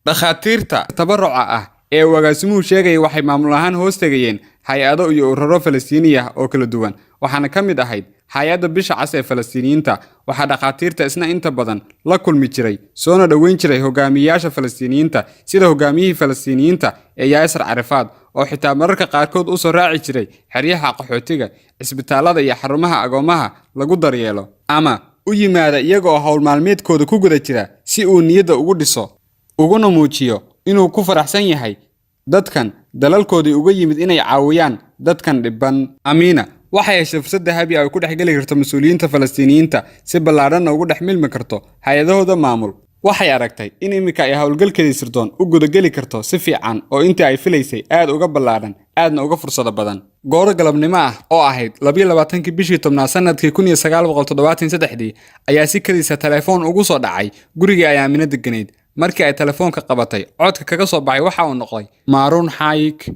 Dhakhaatiirta tabaruca ah ee uu agaasimuhu sheegayay waxay maamul ahaan hoos tegayeen hay'ado iyo ururo Falastiini ah oo kala duwan, waxaana ka mid ahayd Hay'adda Bisha Cas ee Falastiiniyiinta. Waxaa dhakhaatiirta isna inta badan la kulmi jiray soona dhoweyn jiray hogaamiyeyaasha Falastiiniyiinta, sida hogaamiyihii Falastiiniyiinta ee Yaasir Carafaad, oo xitaa mararka qaarkood u soo raaci jiray xeryaha qaxootiga, cisbitaalada iyo xarumaha agoomaha lagu daryeelo, ama u yimaada iyaga oo howl maalmeedkooda ku guda jira, si uu niyadda ugu dhiso uguna muujiyo inuu ku faraxsan yahay dadkan dalalkoodii uga yimid inay caawiyaan dadkan dhibban. Amiina waxay heshay fursad dahabi ah ay ku dhex geli karto mas'uuliyiinta Falastiiniyiinta, si ballaadhanna ugu dhex milmi karto hay'adahooda maamul. Waxay aragtay in iminka ay howlgalkeedii sirdoon u gudageli karto si fiican oo intii ay filaysay aad uga ballaadhan, aadna uga fursado badan. Goor galabnimo ah oo ahayd 22-kii bishii 10aad sanadkii 1973-dii ayaa si kadiisa telefoon ugu soo dhacay gurigii ay Aamino deganayd. Markii ay telefoonka qabatay, codka kaga soo baxay waxa uu noqday Maaruun Xaayik.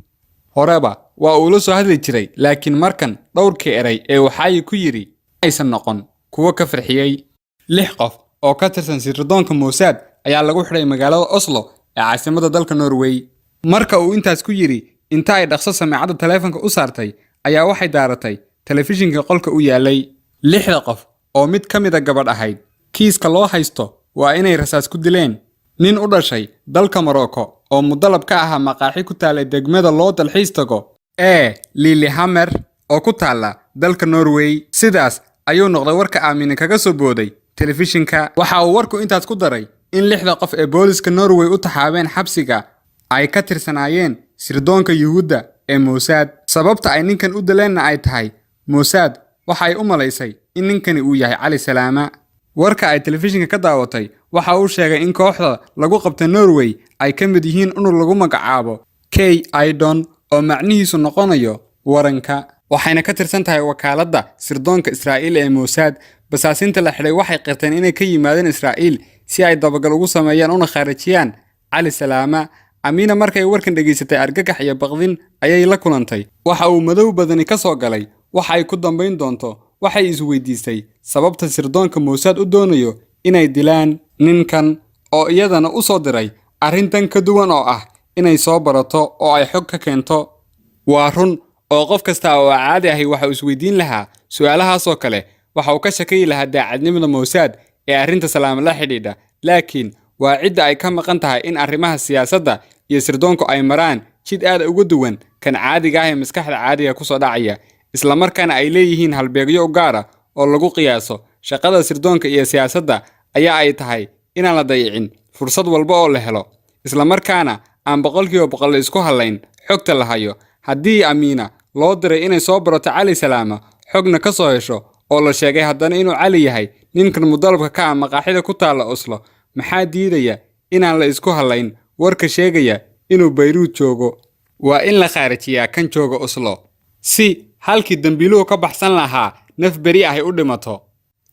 Horeba waa uu la soo hadli jiray, laakiin markan dhowrkii eray ee uu Xaayik ku yidhi aysan noqon kuwo ka farxiyey. Lix qof oo ka tirsan sirdoonka Mossad ayaa lagu xidhay magaalada Oslo ee caasimadda dalka Norway. Marka uu intaas ku yidhi, inta ay dhaqso sameecadda taleefanka u saartay ayaa waxay daaratay telefishinka qolka u yaalay. Lixda qof oo mid ka mida gabadh ahayd, kiiska loo haysto waa inay rasaas ku dileen nin u dhashay dalka Morocco oo mudalab ka ahaa maqaaxi ku taallay degmada loo dalxiis tago ee Lillehammer oo ku taalla dalka Norway. Sidaas ayuu noqday warka Aamine kaga soo booday telefishinka. Waxa uu warku intaas ku daray in lixda qof ee booliska Norway u taxaabeen xabsiga ay ka tirsanaayeen sirdoonka Yuhuudda ee Mossad. Sababta ay ninkan u dileenna ay tahay Mossad waxa ay u malaysay in ninkani uu yahay Cali Salaama. Warka ay telefishinka ka daawatay waxa uu sheegay in kooxda lagu qabtay Norway ay ka mid yihiin unur lagu magacaabo K Idon, oo macnihiisu noqonayo waranka, waxayna ka tirsan tahay wakaaladda sirdoonka Israa'iil ee Mossad. Basaasinta la xidhay waxay qirteen inay ka yimaadeen Israa'iil si ay dabagal ugu sameeyaan una khaarijiyaan Cali Salaama. Amiina markay warkan dhegaysatay, argagax iyo baqdin ayay la kulantay. Waxa uu madow badani ka soo galay waxa ay ku dambayn doonto. Waxay isweydiisay sababta sirdoonka Mossad u doonayo inay dilaan ninkan oo iyadana u soo diray arrintan ka duwan, oo ah inay soo barato oo ay xog ka keento. Waa run oo qof kasta oo caadi ahi waxa uu isweydiin lahaa su'aalahaasoo kale, waxa uu ka shakiyi lahaa daacadnimada Mossad ee arrinta Salaama la xidhiidha, laakiin waa cidda ay ka maqan tahay in arrimaha siyaasadda iyo sirdoonku ay maraan jid aad uga duwan kan caadiga ah ee maskaxda caadiga kusoo dhacaya, islamarkaana ay leeyihiin halbeegyo u gaar ah oo lagu qiyaaso shaqada sirdoonka iyo siyaasadda, ayaa ay tahay inaan la dayicin fursad walba oo la helo, islamarkaana aan 100% la isku hallayn xogta la hayo. Haddii Amiina loo diray inay soo barato Cali Salaama, xogna ka soo hesho, oo la sheegay haddana inuu Cali yahay ninkan mudalabka ka ah maqaaxida ku taalla Oslo, maxaa diidaya inaan la isku hallayn warka sheegaya inuu Bayruud joogo? Waa in la khaarijiyaa kan jooga Oslo, si halkii dembiiluhu ka baxsan lahaa naf beri ahay u dhimato.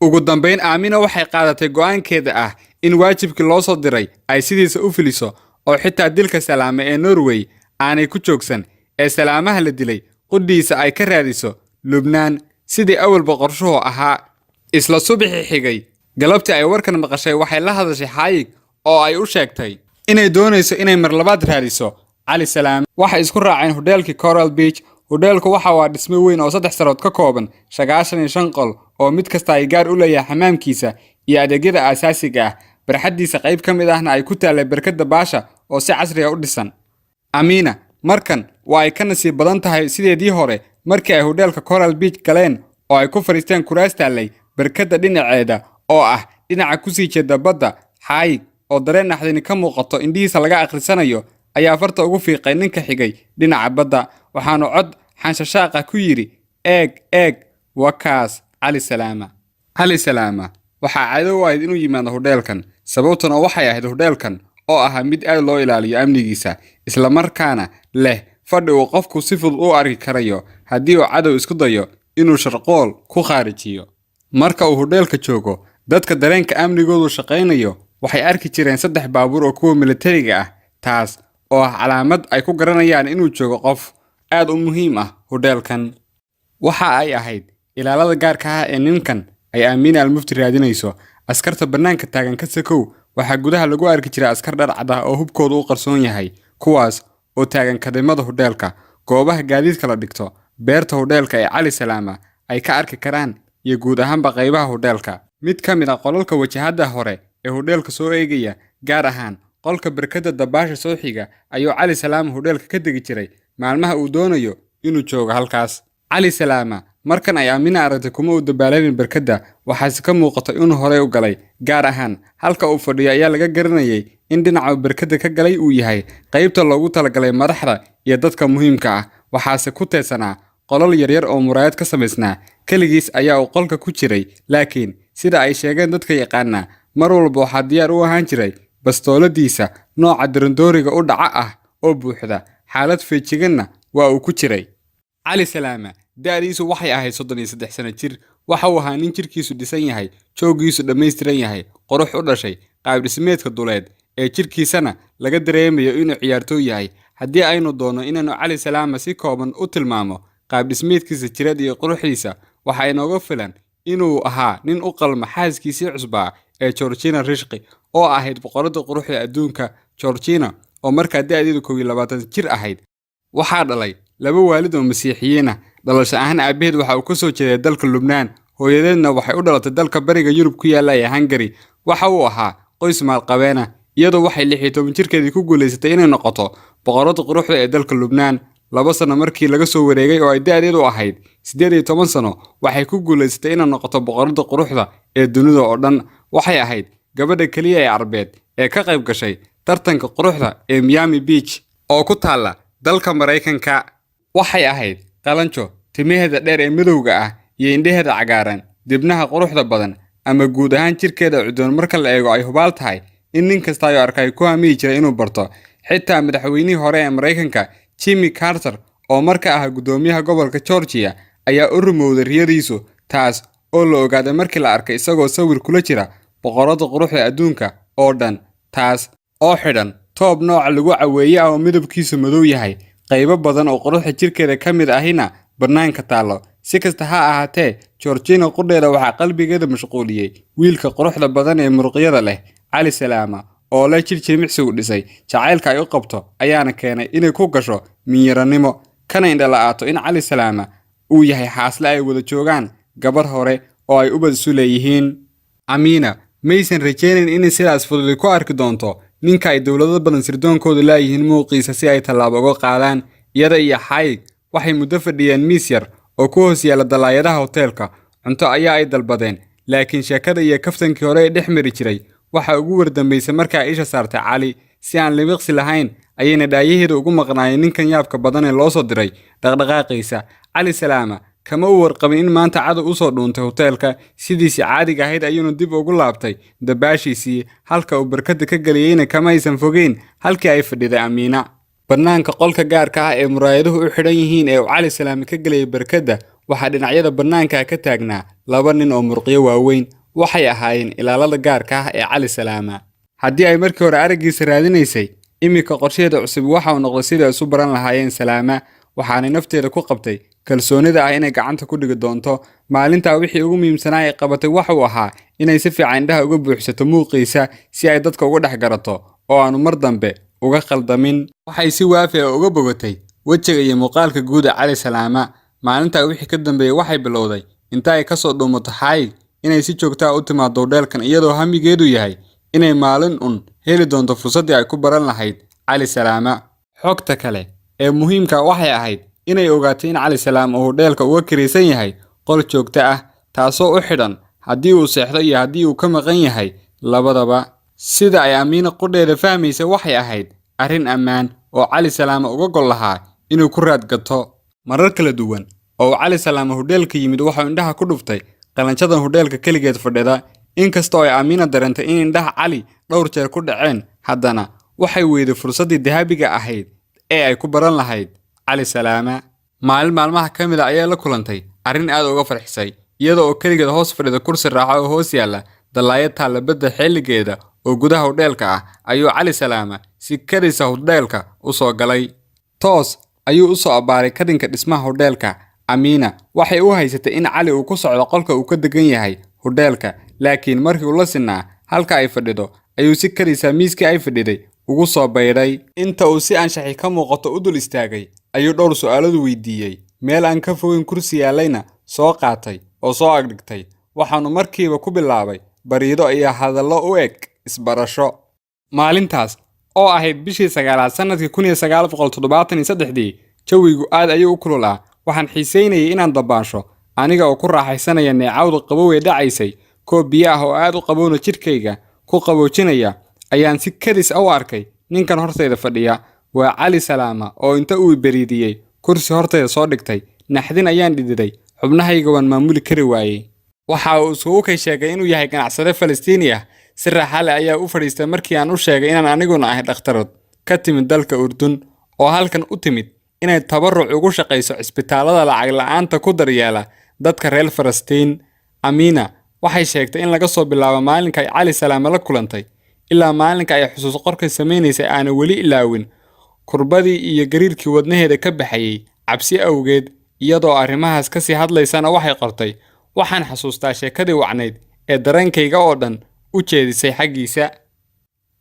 Ugu dambayn, Aamina waxay qaadatay go'aankeeda ah in waajibkii loo soo diray ay sidiisa u filiso, oo xitaa dilka Salaame ee Norway aanay ku joogsan, ee Salaamaha la dilay qudhiisa ay ka raadiso Lubnaan, sidii awalba qorshuhu ahaa. Isla subaxii xigay, galabtii ay warkan maqashay, waxay la hadashay Xaayig oo ay u sheegtay inay doonayso inay mar labaad raadiso Cali Salaame. Waxay isku raaceen hodheelkii Coral Beach. Hodheelku waxa waa dhismo weyn oo saddex sarood ka kooban, 95 qol oo mid kasta ay gaar u leeyahay xamaamkiisa iyo adeegyada aasaasiga ah, barxaddiisa qayb ka mid ahna ay ku taallay barkadda baasha oo si casri ah u dhisan. Amiina markan waa ay ka nasiib badan tahay sideedii hore. Markii ay hodheelka Coral Beach galeen oo ay ku fadhiisteen kuraas taallay barkadda dhinaceeda, oo ah dhinaca kusii jeeda badda, Xaayig oo dareen naxdini ka muuqato indhihiisa laga akhrisanayo ayaa farta ugu fiiqay ninka xigay dhinaca badda, waxaanu cod xanshashaaqa ku yidhi, "Eeg, eeg, waa kaas Cali Salaama." Cali Salaama waxaa caado u ahayd inuu yimaado hodheelkan, sababtuna waxay ahayd hodheelkan oo ahaa mid aad loo ilaaliyo amnigiisa, islamarkaana leh fadhi uu qofku si fudud u arki karayo haddii uu cadow isku dayo inuu sharqool ku khaarijiyo. Marka uu hodheelka joogo, dadka dareenka amnigoodu shaqaynayo waxay arki jireen saddex baabuur oo kuwa militariga ah, taas oo ah calaamad ay ku garanayaan inuu joogo qof aad u muhiim ah hodheelkan. Waxa ay ahayd ilaalada gaarka ah ee ninkan ay Aamiina Almufti raadinayso. Askarta bannaanka taagan ka sakow, Waxaa gudaha lagu arki jiray askar dhar cad ah oo hubkoodu u qarsoon yahay, kuwaas oo taagan kadimada hudheelka, goobaha gaadiidka la dhigto, beerta hudheelka ee Cali Salaama ay ka arki karaan iyo guud ahaanba qaybaha hudheelka. Mid ka mid ah qolalka wajahada hore ee hudheelka soo eegaya, gaar ahaan qolka barkadda dabaasha soo xiga, ayuu Cali Salaama hudheelka ka degi jiray maalmaha uu doonayo inuu joogo halkaas. Cali Salaama markan ay Amina aragtay kuma uu dabaalanin barkadda, waxaase ka muuqatay inuu horey u galay. Gaar ahaan halka uu fadhiyo ayaa laga garanayay in dhinaca uu barkadda ka galay uu yahay qaybta loogu talagalay madaxda iyo dadka muhiimka ah. Waxaase ku teedsanaa qolal yaryar oo muraayad ka samaysnaa. Keligiis ayaa uu qolka ku jiray, laakiin sida ay sheegeen dadka yaqaana, mar walba waxaa diyaar u ahaan jiray bastooladiisa nooca darandooriga u dhaca ah oo buuxda. Xaalad feejiganna waa uu ku jiray. Cali Salaama da'diisu waxay ahayd 33 sano jir. Waxa uu ahaa nin jirkiisu dhisan yahay, jooggiisu dhammaystiran yahay, qurux u dhashay, qaab dhismeedka duleed ee jirkiisana laga dareemayo inuu ciyaartooy yahay. Haddii aynu doonno inaynu Cali Salaama si kooban u tilmaamo qaab dhismeedkiisa jireed iyo quruxdiisa, waxa inooga filan inuu ahaa nin u qalma xaaskiisii cusbaa ee Georgina Rishqi, oo ahayd boqoradda quruxda adduunka. Georgina oo markaa da'deedu 21 jir ahayd, waxaa dhalay laba waalid oo Masiixiyiin ah. Dhalasho ahaan aabaheed waxa uu ka soo jeeday dalka Lubnaan, hooyadeedna waxay u dhalatay dalka bariga Yurub ku yaalla ee Hungary. Waxa uu ahaa qoys maalqabeen ah. Iyadoo waxay 16 jirkeedii ku guulaysatay inay noqoto boqoradda quruxda ee dalka Lubnaan. 2 sano markii laga soo wareegay oo ay da'deedu ahayd 18 sano, waxay ku guulaysatay inay noqoto boqoradda quruxda ee dunida oo dhan. Waxay ahayd gabadha keliya ee Carbeed ee ka qayb gashay tartanka quruxda ee Miami Beach oo ku taalla dalka Maraykanka. Waxay ahayd qalanjo, timaheeda dheer ee madowga ah iyo indhaheeda cagaaran, dibnaha quruxda badan ama guud ahaan jirkeeda cudoon marka la eego ay hubaal tahay in nin kasta oo arkay ku hamiyi jiray inuu barto. Xitaa madaxweynihii hore ee Maraykanka Jimmy Carter, oo markaa ahaa guddoomiyaha gobolka Georgia, ayaa u rumowday riyadiisu, taas oo la ogaaday markii la arkay isagoo sawir kula jira boqoradda quruxda adduunka oo dhan, taas oo xidhan toob nooca lagu caweeye ah oo midabkiisu madow yahay, qaybo badan oo quruxda jirkeeda ka mid ahina bannaanka taallo. Si kasta ha ahaatee, Georgina qudheeda waxaa qalbigeeda mashquuliyey wiilka quruxda badan ee muruqyada leh, Cali Salaama, oo leh jir jimicsigu dhisay. Jacaylka ay u qabto ayaana keenay inay ku gasho minyaranimo, kana indhala'aato in Cali Salaama uu yahay xaasle ay wada joogaan gabar hore oo ay ubad isu leeyihiin. Amina maysan rajaynayn inay sidaas fududi ku arki doonto ninka ay dowlado badan sirdoonkoodu laayihiin muuqiisa si ay tallaabo uga qaadaan. Iyada iyo Xayig waxay muddo fadhiyeen miis yar oo ku hoos yaalla dalaayadaha hoteelka. Cunto ayaa ay dalbadeen, laakiin sheekada iyo kaftankii hore ee dhex mari jiray waxa ugu wardambaysay markaa isha saartay Cali. Si aan libiqsi lahayn ayayna dhaayaheeda ugu maqnaayeen ninkan yaabka badan ee loo soo diray dhaqdhaqaaqiisa. Cali Salaama kama u warqabin in maanta cadow usoo dhuuntay hoteelka. Sidiisii caadiga ahayd ayuuna dib ugu laabtay dabaashiisii. Halka uu barkadda ka geliyeyna kama aysan fogeyn halkii ay fadhiday Amiina. Bannaanka qolka gaarka ah ee muraayaduhu u xidhan yihiin ee uu Cali Salaame ka gelayay barkadda, waxaa dhinacyada bannaanka ka taagnaa laba nin oo muruqyo waaweyn. Waxay ahaayeen ilaalada gaarka ah ee Cali Salaama. Haddii ay markii hore araggiisa raadinaysay, iminka qorshaheeda cusub waxa uu noqday sidii ay isu baran lahaayeen Salaama. Waxaanay nafteeda ku qabtay kalsoonida ah inay gacanta ku dhigi doonto. Maalintaa wixii ugu muhiimsanaa ay qabatay waxa uu ahaa inay si fiican indhaha uga buuxsato muuqiisa si ay dadka uga dhex garato oo aanu mar dambe uga khaldamin. Waxay si waafi ah uga bogatay wejiga iyo muuqaalka guud ee Cali Salaama. Maalintaa wixii ka dambeeyey waxay bilowday inta ay kasoo dhuumato Xayig inay si joogto ah u timaado hudheelkan, iyadoo hamigeedu yahay inay maalin un heli doonto fursaddii ay ku baran lahayd Cali Salaama. Xogta kale ee muhiimka waxay ahayd inay ogaatay in Cali Salaam uu hudheelka uga kiraysan yahay qol joogto ah, taasoo u xidhan haddii uu seexdo iyo haddii uu ka maqan yahay labadaba. Sida ay Amiina qudheeda fahmaysa, waxay ahayd arrin ammaan oo Cali Salaama uga gol lahaa inuu ku raad gato. Marar kala duwan oo uu Cali Salaama hudheelka yimid, waxauu indhaha ku dhuftay qalanjadan hudheelka keligeed fadhida. Inkasta oo ay Amiina dareentay in indhaha Cali dhowr jeer ku dhaceen, haddana waxay weyday fursaddii dahabiga ahayd ee ay ku baran lahayd Cali Salaama. Maalin maalmaha ka mid a ayaa la kulantay arrin aad uga farxisay. Iyada oo keligeed hoos fadhida kursi raaxo oo hoos yaalla dalaayad taalla badda xilligeeda oo gudaha hudheelka ah, ayuu Cali Salaama si kadisa hudheelka u soo galay. Toos ayuu u soo abbaaray kadinka dhismaha hudheelka. Amiina waxay u haysatay in Cali uu ku socdo qolka uu ka degan yahay hudheelka, laakiin markii uu la sinaa halka ay fadhido ayuu si kadiisa miiskii ay fadhiday ugu soo baydhay. Inta uu si anshaxi ka muuqato u dul istaagay ayuu dhowr su'aalood weydiiyey, meel aan ka fogeyn kursi yaallayna soo qaatay oo soo agdhigtay. Waxaanu markiiba ku bilaabay bariido iyo hadallo u eg isbarasho. Maalintaas oo ahayd bishii 9aad sannadkii 1973dii, jawigu aad ayuu u kululaa. Waxaan xiisaynayay inaan dabaasho, aniga oo ku raaxaysanaya neecawda qabow ee dhacaysay, koob biyo ah oo aad u qabowna jidhkayga ku qaboojinaya, ayaan si kadis ah u arkay ninkan hortayda fadhiya. Waa Cali Salaama oo inta uu beriidiyey kursi hortayda soo dhigtay. Naxdin ayaan dhididay, xubnahayga waan maamuli kari waayey. Waxa uu isugu kay sheegay inuu yahay ganacsade Falastiini ah. Si raaxa leh ayaa u fadhiistay markii aan u sheegay inaan aniguna ahay dhakhtarad ka timid dalka Urdun oo halkan u timid inay tabaruc ugu shaqayso cisbitaalada lacag la'aanta ku daryeela dadka reer Falastiin. Amiina waxay sheegtay in laga soo bilaabo maalinka ay Cali Salaame la kulantay ilaa maalinka ay xusuus qorka samaynaysay aanay weli ilaawin kurbadii iyo gariirkii wadnaheeda ka baxayay cabsi awgeed. Iyadoo arrimahaas ka sii hadlaysana waxay qortay: "Waxaan xasuustaa sheekadii wacnayd ee dareenkayga oo dhan u jeedisay xaggiisa."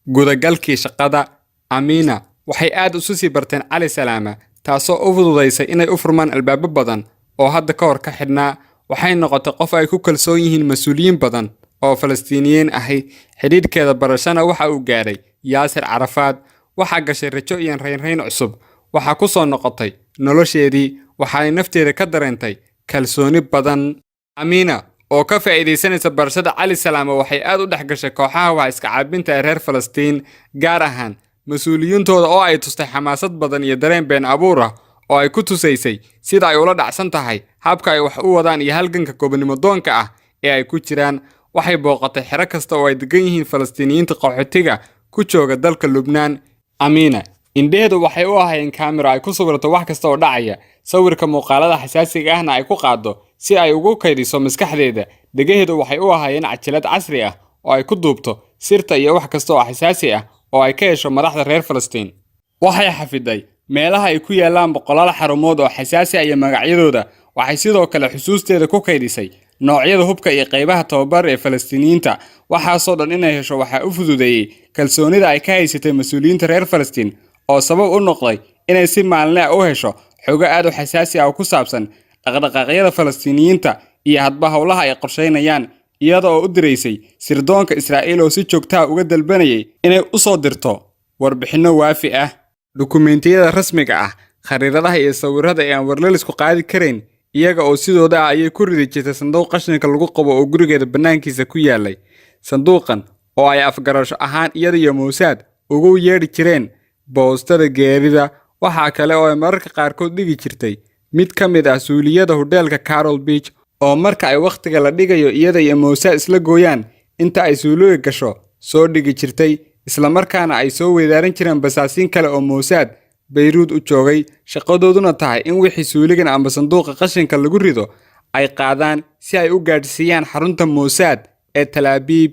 Gudagalkii shaqada, Amiina waxay aad isu sii barteen Cali Salaama, taasoo u fududaysay inay u furmaan albaabo badan oo hadda ka hor ka xidhnaa. Waxay noqotay qof ay ku kalsoon yihiin mas-uuliyiin badan oo Falastiiniyiin ahi. Xidhiidhkeeda barashana waxa uu gaadhay Yaasir Carafaad. Waxaa gashay rajo iyo raynrayn cusub. Waxaa ku soo noqotay nolosheedii, waxaanay nafteeda ka dareentay kalsooni badan. Amiina oo ka faa'iidaysanaysa barashada Cali Salaama waxay aad u dhex gashay kooxaha wax iska caabinta ee reer Falastiin, gaar ahaan mas-uuliyiintooda, oo ay tustay xamaasad badan iyo dareen been abuur ah oo ay ku tusaysay sida ay ula dhacsan tahay habka ay wax u wadaan iyo halganka gobonimo doonka ah ee ay ku jiraan. Waxay booqatay xero kasta oo ay degan yihiin Falastiiniyiinta qaxootiga ku jooga dalka Lubnaan. Amiina indheheedu waxay u ahaayeen kaamiro ay ku sawirato wax kasta oo dhacaya, sawirka muuqaalada xasaasiga ahna ay ku qaaddo si ay ugu kaydiso maskaxdeeda. Dhegaheedu waxay u ahaayeen cajalad casri ah oo ay ku duubto sirta iyo wax kasta oo xasaasi ah oo ay ka hesho madaxda reer Falastiin. Waxay xafiday meelaha ay ku yaallaan boqolaal xarumood oo xasaasi ah iyo magacyadooda. Waxay sidoo kale xusuusteeda ku kaydisay noocyada hubka iyo qaybaha tababar ee Falastiiniyiinta. Waxaasoo dhan inay hesho waxaa u fududeeyey kalsoonida ay ka haysatay mas-uuliyiinta reer Falastiin, oo sabab u noqday inay si maalinle ah u hesho xogo aad u xasaasi ah oo ku saabsan dhaqdhaqaaqyada Falastiiniyiinta iyo hadba howlaha ay qorsheynayaan, iyada oo u diraysay sirdoonka Israa'iil oo si joogta ah uga dalbanayay inay u soo dirto warbixinno waafi ah. Dukumeentiyada rasmiga ah, khariiradaha iyo sawirrada ee aan warlelisku qaadi karayn iyaga oo sidooda ah ayay ku ridi jirtay sanduuq qashinka lagu qabo oo gurigeeda bannaankiisa ku yaalay. Sanduuqan oo ay afgarasho ahaan iyada iyo Mossad ugu yeedhi jireen boostada geerida. Waxaa kale oo ay mararka qaarkood dhigi jirtay mid ka mid ah suuliyada hudheelka Carol Beach, oo marka ay wakhtiga la dhigayo iyada iyo Mossad isla gooyaan inta ay suuliga gasho soo dhigi jirtay, isla markaana ay soo weydaaran jireen basaasiin kale oo Mossad Bayruud u joogay, shaqadooduna tahay in wixii suuligan amba sanduuqa qashinka lagu rido ay qaadaan si ay u gaadhsiiyaan xarunta Mossad ee Tal Abiib.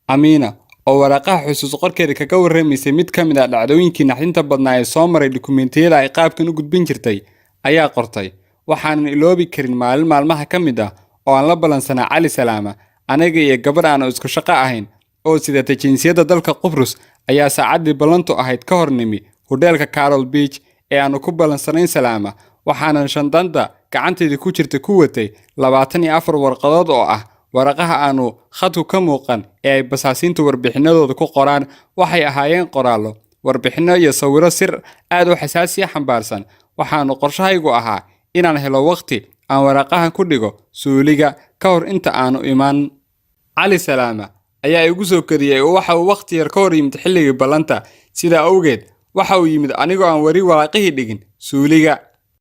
Amiina oo waraaqaha xusuus qorkeeda kaga warramaysay mid ka mid ah dhacdooyinkii naxdinta badnaa ee soo maray dukumeentiyada ay qaabkan u gudbin jirtay ayaa qortay: "Waxaanan iloobi karin maalin maalmaha ka mid ah oo aan la ballansanaa Cali Salaama. Aniga iyo gabadh aan isku shaqo ahayn oo sidatay jinsiyadda dalka Qubrus ayaa saacaddii ballantu ahayd ka hor nimi hudheelka Carol Beach ee aanu ku ballansanayn Salaama. Waxaanan shandanda gacantayda ku jirta ku watay 24 warqadood oo ah waraqaha aanu khadku ka muuqan ee ay basaasiintu warbixinadooda ku qoraan. Waxay ahaayeen qoraallo, warbixinno iyo sawirro sir aad u xasaasiya xambaarsan. Waxaanu qorshahaygu ahaa inaan helo waqti aan waraaqahan ku dhigo suuliga ka hor inta aanu iman. Cali Salaama ayaa igu soo kadiyey oo waxa uu wakhti yar ka hor yimid xilligii ballanta. Sidaa awgeed waxa uu yimid anigoo aan weli waraaqihii dhigin suuliga.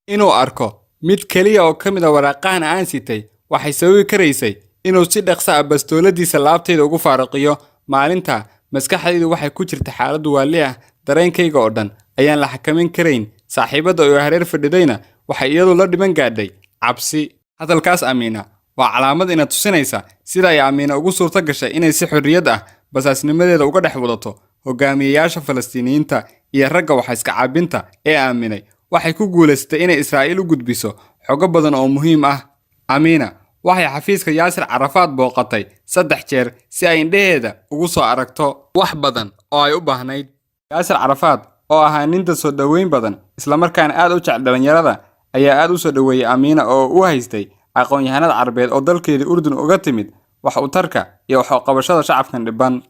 Inuu arko mid keliya oo ka mid a waraaqahan aan sitay waxay sababi karaysay inuu si dhaqso ah bastooladiisa laabtayda ugu faaruqiyo. Maalinta maskaxdaydu waxay ku jirta xaalad waali ah, dareenkayga oo dhan ayaan la xakamayn karayn. Saaxiibadda oo hareer fadhidayna waxay iyadu la dhiman gaadhay cabsi." Hadalkaas Amiina waa calaamad ina tusinaysa sida ay Amiina ugu suurto gashay inay si xorriyad ah basaasnimadeeda uga dhex wadato hogaamiyeyaasha Falastiiniyiinta iyo ragga wax iska caabinta ee aaminay. Waxay ku guulaysatay inay Israa'iil u gudbiso xogo badan oo muhiim ah. Amiina Waxay xafiiska Yaasir Carafaad booqatay 3 jeer si ay indhaheeda ugu soo aragto wax badan oo ay u baahnayd. Yaasir Carafaad oo ahaa ninta soo dhoweyn badan islamarkaana aad u jecel dhalinyarada ayaa aad u soo dhoweeyey Amiina oo u haystay aqoon-yahanada Carbeed oo dalkeedii Urdun uga timid wax u tarka iyo wax u qabashada shacabkan dhiban.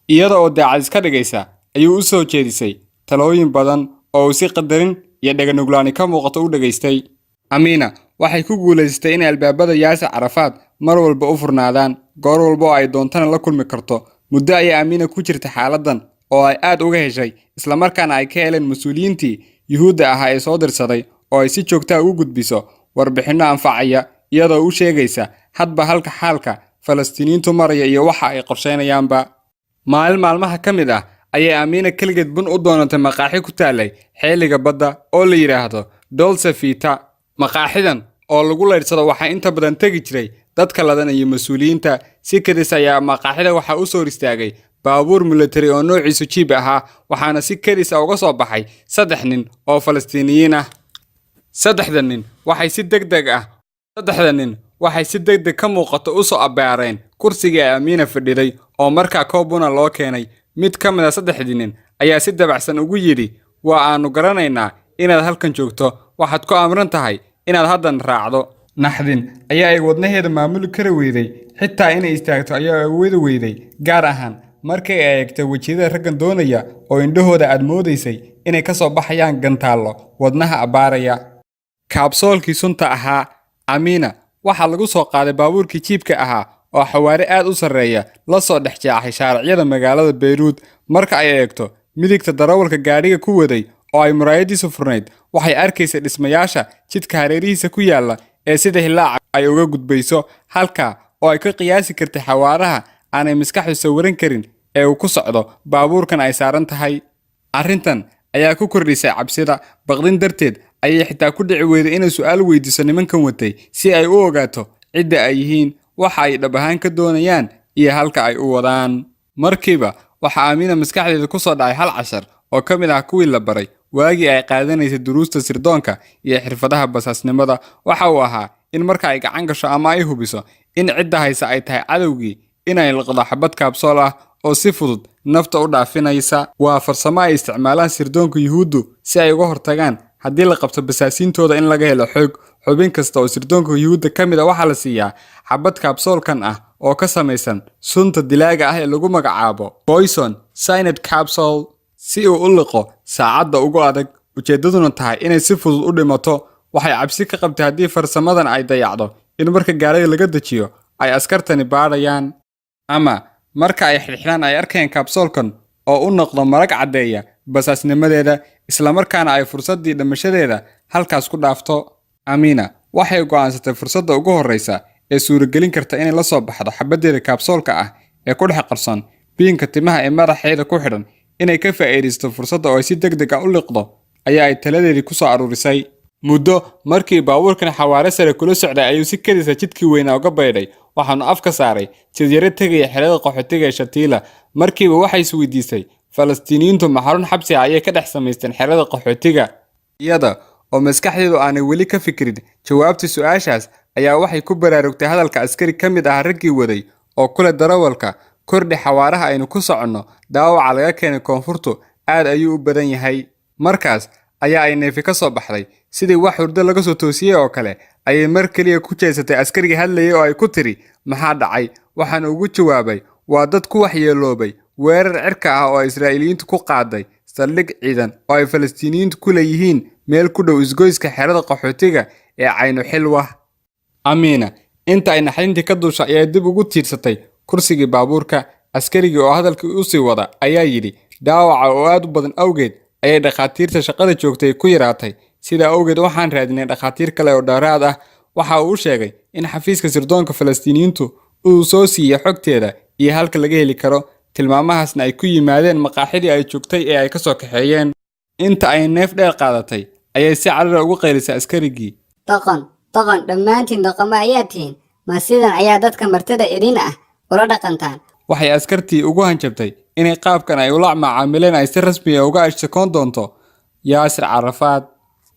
Iyada oo daacad iska dhigaysa ayuu u soo jeedisay talooyin badan oo uu si qadarin iyo dhaganuglaani ka muuqato u dhegaystay. Amiina waxay ku guulaysatay inay albaabada Yaasir Carafaad mar walba u furnaadaan, goor walba oo ay doontana la kulmi karto. Muddo ayaa Amiina ku jirta xaaladdan oo ay aad uga heshay, islamarkaana ay ka heleen mas-uuliyiintii Yuhuudda ahaa ee soo dirsaday oo ay si joogta ah ugu gudbiso warbixinno anfacaya, iyadoo u sheegaysa hadba halka xaalka Falastiiniyiintu maraya iyo waxa ay qorsheynayaanba. Maalin maalmaha ka mid ah ayay Amiina keligeed bun u doonatay maqaaxi ku taalay xeeliga badda oo la yidhaahdo Dolce Vita. Maqaaxidan oo lagu laydhsado waxaa inta badan tegi jiray dadka ladan iyo mas-uuliyiinta. Si kedis ayaa maqaaxida waxaa u soo hor istaagay baabuur military oo noociisu jiib ahaa, waxaana si kedis ah uga soo baxay 3 nin oo Falastiiniyiin ah. Saddexda nin waxay si degdeg ah Saddexda nin waxay si degdeg ka muuqato u soo abbaareen kursigii ay Amiina fadhiday oo markaa koob buna loo keenay. Mid ka mid ah saddexdii nin ayaa si dabacsan ugu yidhi, "Waa aanu garanaynaa inaad halkan joogto, waxaad ku amran tahay inaad haddan raacdo." Naxdin ayaa ay wadnaheeda maamuli kari weyday, xitaa inay istaagto ayaa awoodi weyday, gaar ahaan markii ay eegtay wejiyada raggan doonaya oo indhahooda aad moodaysay inay ka soo baxayaan gantaallo wadnaha abbaaraya. Kaabsoolkii sunta ahaa Amiina waxaa lagu soo qaaday baabuurkii jiibka ahaa oo xawaare aad u sarreeya la soo dhex jeexay shaaracyada magaalada Beyruud. Marka ay eegto midigta darawalka gaadhiga ku waday oo ay muraayadiisu furnayd, waxay arkaysay dhismayaasha jidka hareerihiisa ku yaalla ee sida hillaaca ay uga gudbayso, halka oo ay ka qiyaasi kartay xawaaraha aanay maskaxdu sawiran karin ee uu ku socdo baabuurkan ay saaran tahay. Arrintan ayaa ku kordhisay cabsida. Baqdin darteed ayay xitaa ku dhici weyday inay su'aal weydiiso nimankan watay si ay u ogaato cidda ay yihiin, waxa ay dhab ahaan ka doonayaan iyo halka ay u wadaan. Markiiba waxaa Amiina maskaxdeeda ku soo dhacay hal cashar oo ka mid ah kuwii la baray waagii ay qaadanaysay duruusta sirdoonka iyo xirfadaha basaasnimada. Waxa uu ahaa in marka ay gacan gasho ama ay hubiso in cidda haysa ay tahay cadowgii, inay liqdo xabad kaabsool ah oo si fudud nafta u dhaafinaysa. Waa farsamo ay isticmaalaan sirdoonka Yuhuuddu si ay uga hortagaan haddii la qabto basaasiintooda in laga helo xoog. Xubin kasta oo sirdoonka Yuhuudda ka mid ah waxaa la siiyaa xabad kaabsoolkan ah oo ka samaysan sunta dilaaga ah ee lagu magacaabo Poison Cyanide Capsule si uu u liqo saacadda ugu adag, ujeeddaduna tahay inay si fudud u dhimato. Waxay cabsi ka qabtay haddii farsamadan ay dayacdo in marka gaariga laga dejiyo ay askartani baadhayaan, ama marka ay xidhxidhaan ay arkayaan kaabsoolkan oo u noqdo marag caddeeya basaasnimadeeda, islamarkaana ay fursaddii dhimashadeeda halkaas ku dhaafto. Amiina waxay go'aansatay fursadda ugu horreysa ee suuragelin karta inay la soo baxdo xabaddeeda kaabsoolka ah ee ku dhex qarsoon biinka timaha ee madaxeeda ku xidhan. Inay ka faa'iidaysato fursadda oo ay si degdeg ah u liqdo ayaa ay taladeedii ku soo aruurisay. Muddo markii baabuurkan xawaare sare kula socday ayuu si kedisa jidkii weynaa uga baydhay, waxaanu afka saaray jidyaro tegaya xerada qaxootiga ee Shatiila. Markiiba waxay isweydiisay, Falastiiniyiintu ma xarun xabsi ah ayay ka dhex samaysteen xerada qaxootiga? Iyada oo maskaxdeedu aanay weli ka fikirin jawaabta su'aashaas ayaa waxay ku baraarugtay hadalka askari ka mid ah raggii waday oo kule darawalka, "Kordhi xawaaraha aynu ku soconno, dhaawaca laga keenay koonfurtu aad ayuu u badan yahay." Markaas ayaa ay neefi ka soo baxday. Sidii wax hurdo laga soo toosiyey oo kale ayay mar keliya ku jeesatay askarigii hadlayay oo ay ku tiri, "Maxaa dhacay?" Waxaana ugu jawaabay, "Waa dad ku waxyeeloobay weerar cirka ah oo Israa'iiliyiintu ku qaaday saldhig ciidan oo ay Falastiiniyiintu ku leeyihiin meel ku dhow isgoyska xerada qaxootiga ee Caynu Xilwa." Amiina inta ay naxdintii ka duusha ayaa dib ugu tiirsatay kursigii baabuurka. Askarigii oo hadalkii u sii wada ayaa yidhi, "Dhaawaca oo aad u badan awgeed ayay dhakhaatiirta shaqada joogtay ku yaraatay, sidaa awgeed waxaan raadinay dhakhaatiir kale oo dheeraad ah." Waxa uu u sheegay in xafiiska sirdoonka Falastiiniyiintu uu soo siiyey xogteeda iyo halka laga heli karo, tilmaamahaasna ay ku yimaadeen maqaaxidii ay joogtay ee ay ka soo kaxeeyeen. Inta ay neef dheer qaadatay ayay si carara ugu qaylisay askarigii, "Doqon, doqon, dhammaantiin doqomo ayaa tihiin. Ma sidan ayaa dadka martida idin ah ula dhaqantaan?" Waxay askartii ugu hanjabtay inay qaabkan ay ula macaamileen ay si rasmi ah uga ashtakoon doonto Yaasir Carafaad.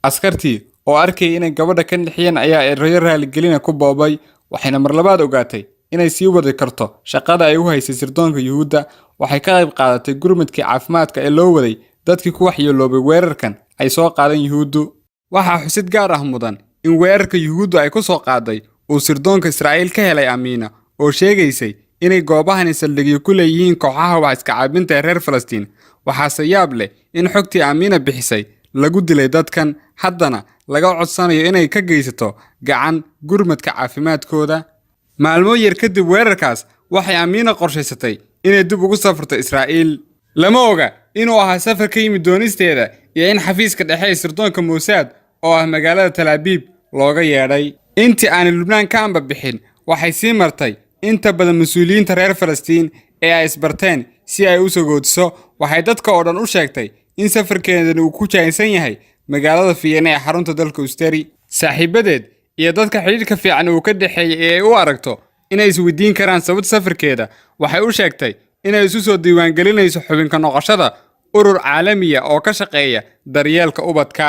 Askartii oo arkayay inay gabadha ka nixiyeen ayaa erayo raaligelina ku boobay. Waxayna mar labaad ogaatay inay sii wadi karto shaqada ay u haysay sirdoonka Yuhuudda. Waxay ka qayb qaadatay gurmadkii caafimaadka ee loo waday dadkii ku waxyeeloobay weerarkan ay soo qaadeen Yuhuuddu. Waxaa xusid gaar ah mudan in weerarka Yuhuuddu ay ku soo qaaday uu sirdoonka Israa'iil ka helay Amiina oo sheegaysay inay goobahani saldhigyo ku leeyihiin kooxaha wax iska caabinta ee reer Falastiin. Waxaase yaab leh in xogtii Amiina bixisay lagu dilay dadkan, haddana laga codsanayo inay ka geysato gacan gurmadka caafimaadkooda. Maalmo yar kadib weerarkaas, waxay Amiina qorshaysatay inay dib ugu safarto Israa'iil. Lama oga inuu ahaa safar ka yimid doonisteeda iyo in xafiiska dhexe ee sirdoonka Mossad oo ah magaalada Talaabiib looga yeedhay. Intii aanay Lubnaan ka amba bixin, waxay sii martay inta badan mas-uuliyiinta reer Falastiin ee ay isbarteen si ay u sagoodiso. Waxay dadka oo dhan u sheegtay in safarkeedani uu ku jahaysan yahay magaalada Fiyeena ee xarunta dalka Usteri. Saaxiibadeed iyo dadka xidhiidhka fiican uu ka dhexeeyey ee ay u aragto inay isweydiin karaan sababta safarkeeda, waxay u sheegtay inay isu soo diiwaangelinayso xubinka noqoshada urur caalamiya oo ka shaqeeya daryeelka ubadka.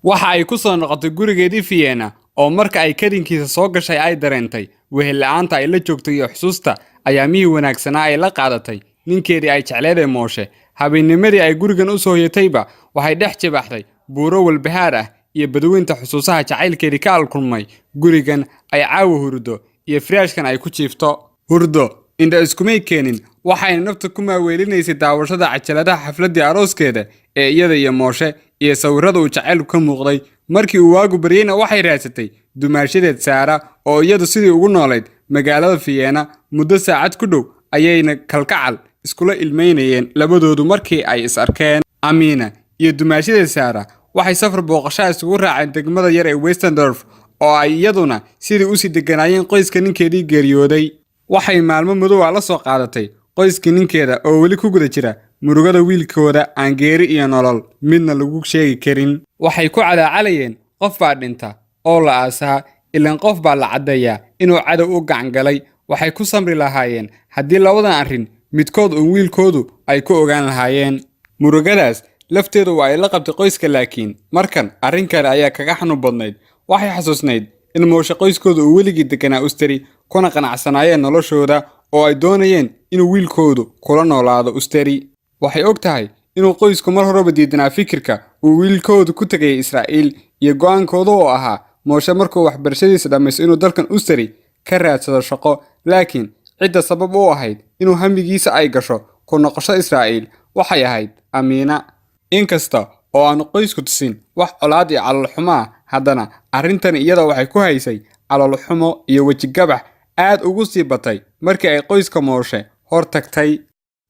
Waxa ay ku soo noqotay gurigeedii Vienna oo marka ay kadinkiisa soo gashay ay dareentay wehel la'aanta ay la joogtay iyo xusuusta ayaamihii wanaagsanaa ay la qaadatay ninkeedii ay jecleed ee Mooshe. Habeennimadii ay gurigan u soo hoyatayba, waxay dhex jibaxday buuro walbahaar ah iyo badweynta xusuusaha jacaylkeedii ka alkulmay gurigan ay caawa hurdo iyo firaashkan ay ku jiifto. Hurdo indha iskumay keenin, waxayna nafta ku maaweelinaysay daawashada cajaladaha xafladdii arooskeeda ee iyada iyo Mooshe iyo sawirrada uu jacaylku ka muuqday. Markii uu waagu baryeyna, waxay raadsatay dumaashadeed Saara oo iyadu sidii ugu noolayd magaalada Fiyeena. Muddo saacad ku dhow ayayna kalkacal iskula ilmeynayeen labadoodu markii ay is arkeen. Amiina iyo dumaashadeed Saara waxay safar booqashaa isugu raaceen degmada yar ee Westendorf oo ay iyaduna sidii usii degganaayeen qoyska ninkeedii geeriyooday. Waxay maalmo madow ah la soo qaadatay qoyskii ninkeeda oo weli ku guda jira murugada wiilkooda aan geeri iyo nolol midna lagu sheegi karin. Waxay ku calaacalayeen, qof baa dhinta oo la aasaa, ilaan qof baa la caddeeyaa inuu cadow u gacangalay. Waxay ku samri lahaayeen haddii labadan arrin midkood uun wiilkoodu ay ku ogaan lahaayeen. Murugadaas lafteedu waa ay la qabtay qoyska, laakiin markan arrin kale ayaa kaga xanuun badnayd. Waxay xasuusnayd in Mooshe qoyskooda uu weligii deganaa Usteri, kuna qanacsanaayeen noloshooda oo ay doonayeen inuu wiilkoodu kula noolaado Usteri. Waxay og tahay inuu qoysku mar horeba diidanaa fikirka uu wiilkoodu ku tegayay Israa'iil iyo go'aankooda oo ahaa Mooshe markuu waxbarashadiisa dhammaysto inuu dalkan Usteri ka raadsado shaqo. Laakiin cidda sabab u ahayd inuu hamigiisa ay gasho ku noqosho Israa'iil waxay ahayd Amiina. Inkasta oo aanu qoysku tusin wax colaad iyo caloolxumo ah, haddana arrintan iyada waxay ku haysay caloolxumo iyo wejigabax aad ugu sii batay markii ay qoyska Mooshe hor tagtay.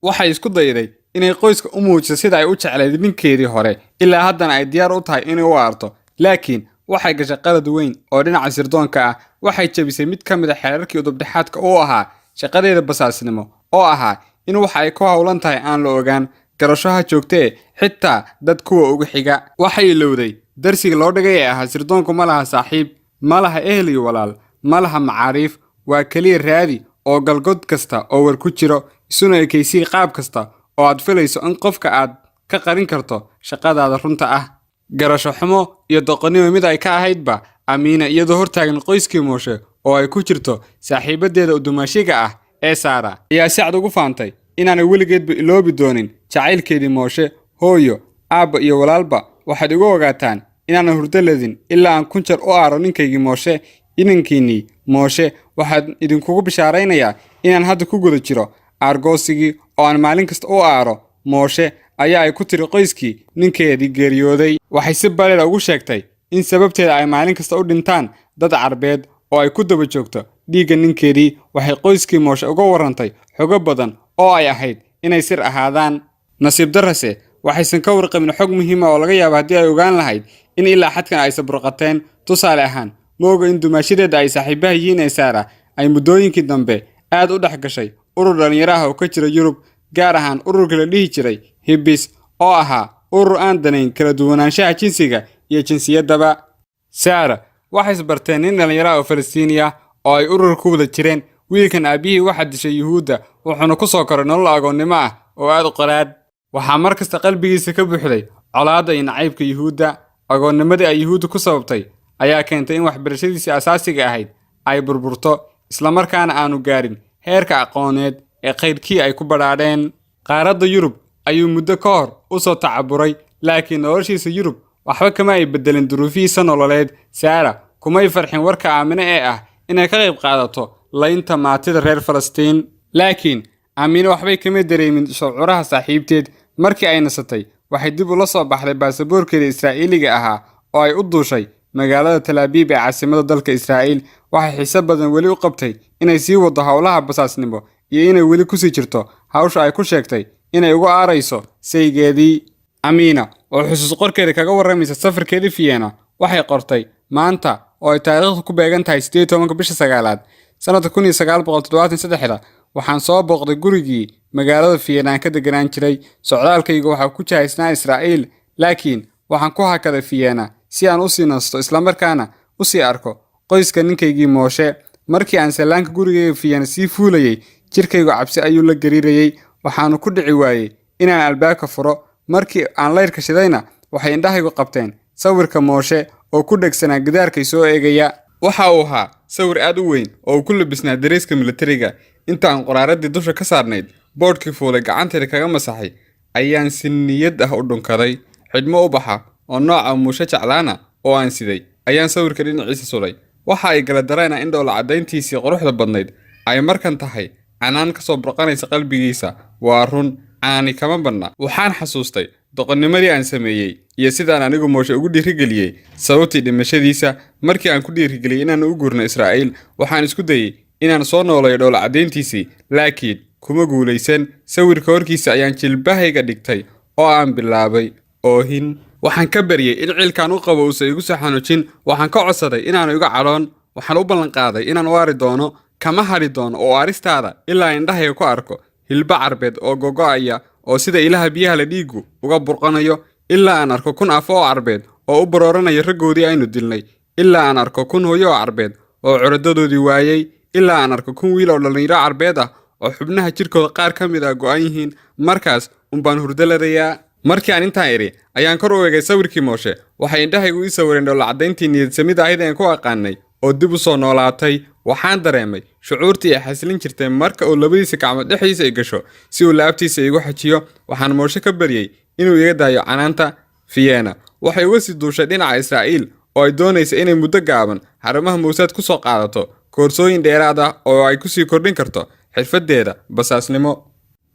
Waxay isku dayday inay qoyska u muujiso sida ay u jeclayd ninkeedii hore, ilaa haddana ay diyaar u tahay inay u aarto. Laakiin waxay gashay qalad weyn oo dhinaca sirdoonka ah. Waxay jebisay mid ka mid ah xeerarkii udubdhexaadka u ahaa shaqadeeda basaasnimo oo ahaa in waxa ay ku howlan tahay aan la ogaan, garasho ha joogtee, xitaa dad kuwa ugu xiga. Waxay ilowday darsiga loo dhigay ee ahaa sirdoonku ma laha saaxiib, ma laha ehel iyo walaal, ma laha macaariif. Waa keliya raadi oo galgod kasta oo war ku jiro, isuna ekeysii qaab kasta oo aad filayso in qofka aad ka qarin karto shaqadaada runta ah. Garasho xumo iyo doqonnimo mid ay ka ahaydba, Amiina iyadoo hortaagan qoyskii Mooshe oo ay ku jirto saaxiibadeeda udumaashiga ah ee Saara ayaa si cad ugu faantay inaanay weligeedba iloobi doonin jacaylkeedii Mooshe. "Hooyo, aabba iyo walaalba, waxaad igu ogaataan inaanan hurdo ledin ilaa aan 1000 jeer u aaro ninkaygii Mooshe, inankiinnii Mooshe. Waxaan idinkugu bishaaraynayaa inaan hadda ku guda jiro aargoosigii oo aan maalin kasta u aaro Mooshe," ayaa ay ku tiri qoyskii ninkeedii geeriyooday. Waxay si bareera ugu sheegtay in sababteeda ay maalin kasta u dhintaan dad Carbeed oo ay ku daba joogto dhiigga ninkeedii. Waxay qoyskii Mooshe uga warrantay xogo badan oo ay ahayd inay sir ahaadaan. Nasiib darrase, waxaysan ka warqabin xog muhiima oo laga yaabo haddii ay ogaan lahayd in ilaa xadkan aysan burqateen. Tusaale ahaan, ma oga in dumaashadeeda ay saaxiibaha yihiin ee Saara ay muddooyinkii dambe aad u dhex gashay urur dhallinyaro ah oo ka jira Yurub, gaar ahaan ururka la dhihi jiray Hibis oo ahaa urur aan danayn kala duwanaanshaha jinsiga iyo jinsiyaddaba. Saara waxay isbarteen nin dhallinyaro ah oo Falastiini ah oo ay urur ku wada jireen. Wiilkan aabbihii waxaa dishay Yuhuudda, wuxuuna ku soo koray nolol agoonnimo ah oo aad u qaraadh. Waxaa mar kasta qalbigiisa ka buuxday colaadda iyo nacaybka Yuhuudda. Agoonnimadii ay Yuhuudda ku sababtay ayaa keentay in waxbarashadiisii asaasiga ahayd ay burburto, islamarkaana aanu gaarin heerka aqooneed ee khayrkii ay ku badhaadheen. Qaaradda Yurub ayuu muddo ka hor u soo tacaburay, laakiin noloshiisa Yurub waxba kama ay beddelin duruufihiisa nololeed. Saara kumay farxin warka Aamine ee ah inay ka qayb qaadato laynta maatida reer Falastiin. Laakiin Aamine waxbay kama dareemin shucuuraha saaxiibteed. Markii ay nasatay, waxay dib ula soo baxday baasaboorkeeda Israa'iiliga ahaa oo ay u duushay magaalada Tel Aviv ee caasimada dalka Israa'iil. Waxay xiise badan weli u qabtay inay sii wado howlaha basaasnimo iyo inay weli kusii jirto hawsha ay ku sheegtay inay uga aarayso saygeedii. Amiina oo xusuus qorkeeda kaga warramaysa safarkeedii Vienna waxay qortay: "Maanta oo ay taariikhdu ku beegan tahay 18-ka bisha sagaalaad sanadka 1973, waxaan soo booqday gurigii magaalada Vienna aan ka deganaan jiray. Socdaalkaygu waxaa ku jihaysnaa Israa'iil, laakiin waxaan ku hakaday Vienna si aan usii nasto, islamarkaana usii arko qoyska ninkaygii Mooshe. Markii aan sallaanka gurigayga Vienna sii fuulayay, jirkaygu cabsi ayuu la gariirayay. Waxaanu ku dhici waayey inaan albaabka furo. Markii aan layrka shidayna, waxay indhahaygu qabteen sawirka Mooshe oo ku dhegsanaa gidaarkay soo eegaya. Waxa uu ahaa sawir aad u weyn oo uu ku labisnaa dareeska militariga. Intaan qoraaradii dusha ka saarnayd boodhkii fuulay gacantayda kaga masaxay, ayaan si niyad ah u dhunkaday. Xidhmo ubaxa oo nooca muushe jeclaana oo aan siday ayaan sawirka dhinaciisa sudhay. Waxa ay gala dareena in dhoola caddayntiisii quruxda badnayd ay markan tahay canaan ka soo burqanaysa qalbigiisa. Waa run, canaani kama badna. Waxaan xasuustay doqonnimadii aan sameeyey iyo sidaan anigu Mooshe ugu dhiirigeliyey sababtii dhimashadiisa. Markii aan ku dhiirigeliyey inaan u guurno Israa'iil, waxaan isku dayey inaan soo nooleeyo dhoola caddayntiisii, laakiin kuma guulaysan. Sawirka horkiisa ayaan jilbahayga dhigtay oo aan bilaabay oohin. Waxaan ka baryey in ciilkaan u qabo uusan igu soo xanuujin. Waxaan ka codsaday inaanu iga cadhoon. Waxaan u ballanqaaday inaan u ari doono. Kama hadhi doono oo aristaada ilaa indhahayga ku arko hilba Carbeed oo gogo'aya oo sida ilaha biyaha la dhiigu uga burqanayo, ilaa aan arko 1000 afo oo Carbeed oo u barooranaya raggoodii aynu dilnay, ilaa aan arko 1000 hooyo oo Carbeed oo curadadoodii waayey, ilaa aan arko 1000 wiil oo dhallinyaro Carbeed ah oo xubnaha jirkooda qaar ka mid ah go'an yihiin. Markaas unbaan hurdo ladayaa." Markii aan intaan idhi ayaan kor u eegay sawirkii Mooshe. Waxay indhahaygu ii sawireen dhoolla caddayntii niyadsamida ahayd aan ku aqaanay oo dib u soo noolaatay. Waxaan dareemay shucuurtii ay xasilin jirtay marka uu labadiisa gacmood dhexdiisa ay gasho si uu laabtiisa igu xajiyo. Waxaan Mooshe ka baryey inuu iga daayo canaanta. Vienna waxay uga sii duushay dhinaca Israa'iil oo ay doonaysa inay muddo gaaban xarumaha Mowsaad ku soo qaadato koorsooyin dheeraad ah oo ay kusii kordhin karto xirfadeeda basaasnimo.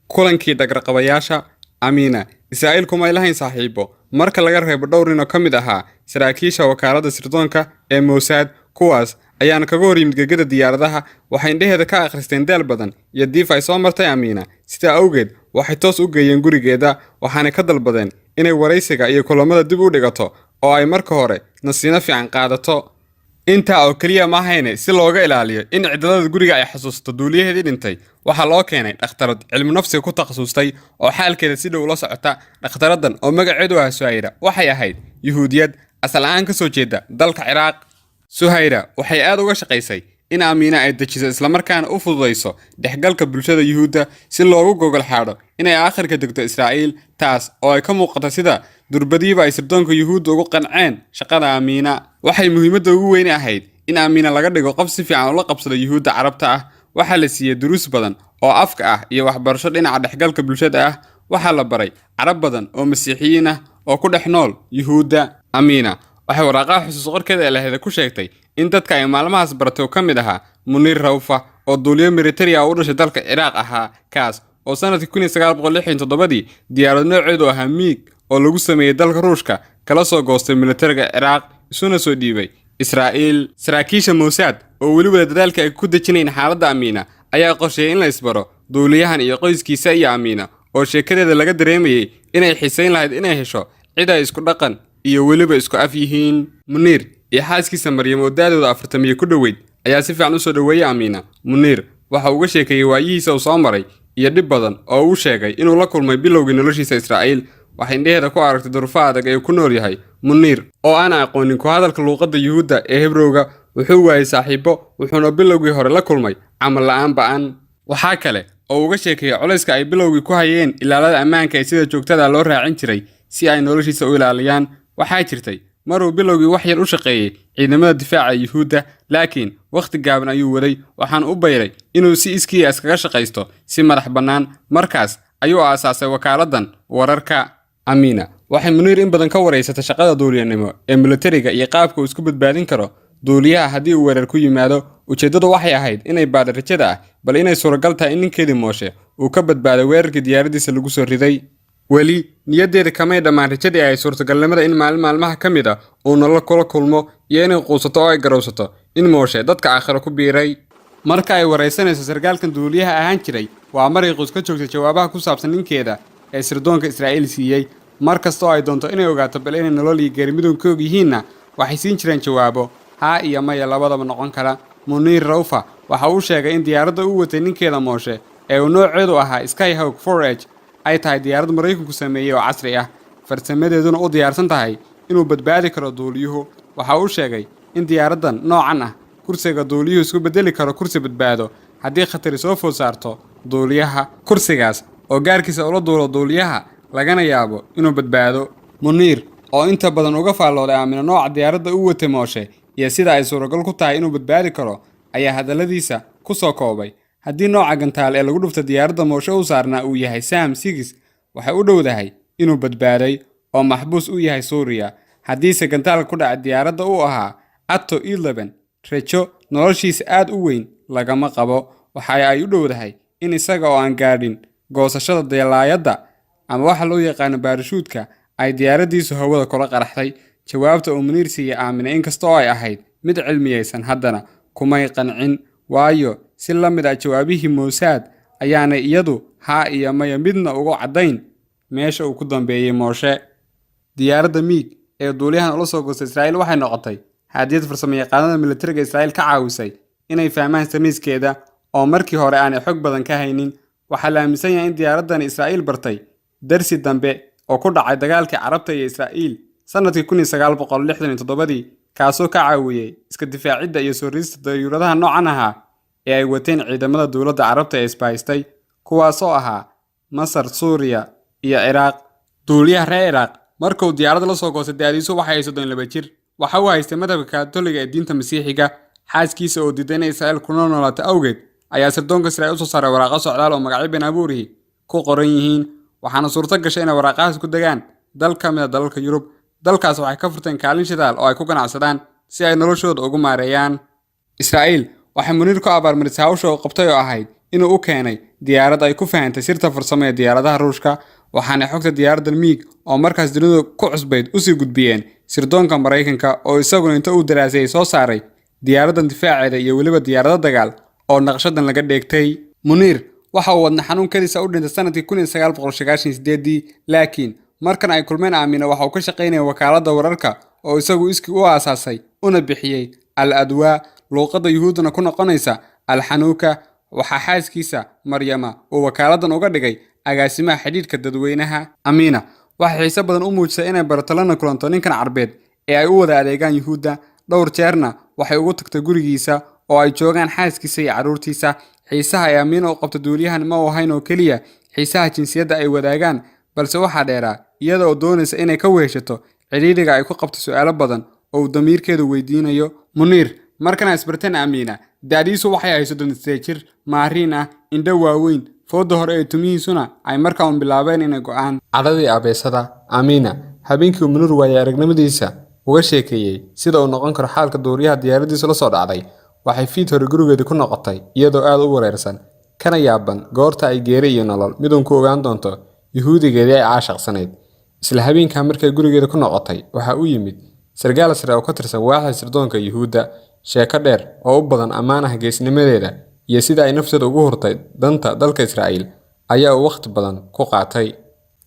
Kulankii dhagarqabayaasha. Amiina Israa'iil kumay lahayn saaxiibo marka laga reebo dhowr nin oo ka mid ahaa saraakiisha wakaaladda sirdoonka ee Mowsaad. Kuwaas ayaana kaga hor yimid gegada diyaaradaha. Waxay indhaheeda ka akhristeen daal badan iyo diif ay soo martay Amiina. Sidaa awgeed waxay toos u geeyeen gurigeeda, waxaanay ka dalbadeen inay waraysiga iyo kulamada dib u dhigato oo ay marka hore nasiino fiican qaadato. Intaa oo keliya maahayne, si looga ilaaliyo in cidlada guriga ay xasuusato duuliyaheedii dhintay, waxaa loo keenay dhakhtarad cilmi nafsiga ku takhasustay oo xaalkeeda si dhow ula socota. Dhakhtaradan oo magaceedu ah Suhayra waxay ahayd Yuhuudiyad asal ahaan ka soo jeeda dalka Ciraaq. Suhayra waxay aad uga shaqaysay in Amiina ay dejiso, islamarkaana u fududayso dhexgalka bulshada Yuhuudda si loogu gogol xaadho inay aakhirka degto Israa'iil, taas oo ay ka muuqato sida durbadiiba ay sirdoonka Yuhuudda ugu qanceen shaqada Amiina. Waxay muhiimadda ugu weyn ahayd in Amiina laga dhigo qof si fiican ula qabsado Yuhuudda Carabta ah. Waxaa la siiyey duruus badan oo afka ah iyo waxbarasho dhinaca dhexgalka bulshada ah. Waxaa la baray Carab badan oo Masiixiyiin ah oo ku dhex nool Yuhuudda. Amiina waxay waraaqaha xusuus qorkeeda ee laheeda ku sheegtay in dadka ay maalmahaas baratay oo ka mid ahaa Muniir Rawfa oo duuliyo militari ah u dhashay dalka Ciraaq ahaa, kaas oo sanadkii 1967-dii diyaarad nooceedu ahaa Miig oo lagu sameeyey dalka Ruushka kala soo goostay militariga Ciraaq, isuna soo dhiibay Israa'iil. Saraakiisha Mowsaad oo weli wada dadaalka ay ku dejinayeen xaaladda Amiina ayaa qorsheeyey in la isbaro duuliyahan iyo qoyskiisa iyo Amiina oo sheekadeeda laga dareemayey inay xiisayn lahayd inay hesho cid ay isku dhaqan iyo weliba isku af yihiin. Muniir iyo xaaskiisa Maryam oo da'dooda 40 ku dhoweyd ayaa si fiican u soo dhoweeyey Amiina. Muniir waxa uu uga sheekeeyey waayihiisa uu soo maray iyo dhib badan oo uu sheegay inuu la kulmay bilowgii noloshiisa Israa'iil. Waxay indhaheeda ku aragtay duruufo adag ee ku nool yahay Muniir oo aan aqoonin ku hadalka luuqadda Yuhuudda ee Hebrowga. Wuxuu waayey saaxiibo, wuxuuna bilowgii hore la kulmay camal la'aan ba'an. Waxaa kale oo uga sheekeeyey culayska ay bilowgii ku hayeen ilaalada ammaanka ee sida joogtada loo raacin jiray si ay noloshiisa u ilaaliyaan. Waxaa jirtay Maruu bilowgii wax yar u shaqeeyey ciidamada difaaca Yuhuudda, laakiin wakhti gaaban ayuu waday. Waxaan u bayray inuu si iskiya iskaga shaqaysto si madax bannaan. Markaas ayuu aasaasay wakaaladdan wararka. Amiina waxay Muniir in badan ka waraysatay shaqada duuliyanimo ee militariga iyo qaabka uu isku badbaadin karo duuliyaha haddii uu weerar ku yimaado. Ujeeddadu waxay ahayd inay baadha rajada ah bal inay suuragal tahay in ninkeedii Mooshe uu ka badbaaday weerarkii diyaaraddiisa lagu soo riday. Weli niyaddeeda kamay dhammaan rajadii ay suurtagalnimada in maalin maalmaha ka mid ah uu nolol kula kulmo iyo inay quusato oo ay garowsato in Mooshe dadka aakhiro ku biiray. Marka ay waraysanayso sarkaalkan duuliyaha ahaan jiray, waa maray quus ka joogtay jawaabaha ku saabsan ninkeeda ee sirdoonka Israa'iil siiyey. Mar kasta oo ay doonto inay ogaato bal inay nolol iyo geeri midun ka og yihiinna, waxay siin jireen jawaabo haa iyo maya labadaba noqon kara. Muniir Rawfa waxa uu sheegay in diyaaradda uu watay ninkeeda Mooshe ee uu nooceedu ahaa Skyhawk 4H ay tahay diyaarad Maraykanku sameeyey oo casri ah, farsamadeeduna u diyaarsan tahay inuu badbaadi karo duuliyuhu. Waxa uu sheegay in diyaaraddan noocan ah kursiga duuliyuhu isku bedeli karo kursi badbaado haddii khatari soo food saarto duuliyaha, kursigaas oo gaarkiisa ula duulo duuliyaha, lagana yaabo inuu badbaado. Muniir oo inta badan uga faallooday Aamina nooca diyaaradda u watay Mooshe iyo sida ay suuragal ku tahay inuu badbaadi karo ayaa hadalladiisa ku soo koobay: haddii nooca gantaal ee lagu dhufta diyaaradda Mooshe u saarnaa uu yahay SAM 6, waxay u dhowdahay inuu badbaaday oo maxbuus u yahay Suuriya. Haddiise gantaalka ku dhaca diyaaradda uu ahaa Atto 11, rajo noloshiisa aad u weyn lagama qabo. Waxa ay u dhowdahay in isaga oo aan gaadhin goosashada dalaayadda ama waxa loo yaqaano baarishuudka ay diyaaraddiisu hawada kula qaraxday. Jawaabta uu Muniir siiyey Aamine, inkasta oo ay ahayd mid cilmiyeysan, haddana kumay qancin, waayo si la mid ah jawaabihii Mossad ayaanay iyadu haa iyo maya midna ugu caddayn meesha uu ku dambeeyey Mooshe. Diyaaradda Miig ee duuliyahan ula soo goostay Israa'iil waxay noqotay hadiyad farsamayaqaanada militariga Israa'iil ka caawisay inay fahmaan samayskeeda oo markii hore aanay xog badan ka haynin. Waxaa la aaminsan yahay in diyaaraddan Israa'iil bartay darsi dambe oo ku dhacay dagaalkii Carabta iyo Israa'iil sanadkii 1967-dii, kaasoo ka caawiyey iska difaacidda iyo soo ridista dayuuradaha noocan ahaa ee ay wateen ciidamada dowladda Carabta ee isbahaystay, kuwaasoo ahaa Masar, Suuriya iyo Ciraaq. Duuliyaha reer Ciraaq markuu diyaaradda la soo goostay da'diisu waxay ay 32 jir. Waxa uu haystay madhabka Kaatoliga ee diinta Masiixiga. Xaaskiisa oo diiday inay Israa'iil kula noolaato awgeed ayaa sirdoonka Israa'iil usoo saaray waraaqo socdaal oo magacyo been abuurihi ku qoran yihiin, waxaana suurto gashay inay waraaqahaas ku degaan dal ka mid ah dalalka Yurub. Dalkaas waxay ka furteen kaalin shidaal oo ay ku ganacsadaan si ay noloshooda ugu maareeyaan. Israa'iil waxay Muniir ku abaarmarisay hawsha uu qabtay oo ahayd inuu u keenay diyaarad ay ku fahantay sirta farsamo ee diyaaradaha Ruushka, waxaanay xogta diyaaraddan Miig oo markaas dunidu ku cusbayd usii gudbiyeen sirdoonka Maraykanka, oo isaguna inta uu daraaseeyey soo saaray diyaaraddan difaaceeda iyo weliba diyaarado dagaal oo naqshadan laga dheegtay. Muniir waxa uu wadna xanuunkadiisa u dhintay sanadkii 1998-dii, laakiin markan ay kulmeen Aamina waxa uu ka shaqaynayay wakaaladda wararka oo isagu iskii u aasaasay una bixiyey Al Adwaa, luuqadda Yuhuuddana ku noqonaysa Alxanuuka. Waxaa xaaskiisa Maryama uu wakaaladdan uga dhigay agaasimaha xidhiidhka dadweynaha. Amiina waxay xiise badan u muujisay inay barato lana kulanto ninkan Carbeed ee ay u wada adeegaan Yuhuudda. Dhowr jeerna waxay ugu tagtay gurigiisa oo ay joogaan xaaskiisa iyo carruurtiisa. Xiisaha ay Amiina u qabto duuliyahan ma u ahayn oo keliya xiisaha jinsiyadda ay wadaagaan, balse waxaa dheeraa iyada oo doonaysa inay ka weheshato cidhiidhiga ay ku qabto su'aalo badan oo uu damiirkeedu weydiinayo. Muniir markan isbarteen Amiina da'diisu waxay ahayd 38 jir, maariin ah, indho waaweyn, fooda hore ee tumihiisuna ay markaa un bilaabeen inay go'aan. Cadhadii abeesada Amiina habeenkii uu Muniir waayay aragnimadiisa uga sheekeeyey sida uu noqon karo xaalka duuliyaha diyaaraddiisu la soo dhacday, waxay fiid hore gurigeedii ku noqotay iyadoo aad u wareersan kana yaaban goorta ay geeri iyo nolol midun ku ogaan doonto Yuhuudigeedii ay caashaqsanayd. Isla habeenkaa markay gurigeeda ku noqotay waxa u yimid sarkaal sare oo ka tirsan waaxda sirdoonka Yuhuudda. Sheeko dheer oo u badan ammaan ah geesinimadeeda iyo sida ay nafteeda ugu hurtay danta dalka Israa'iil ayaa uu wakhti badan ku qaatay.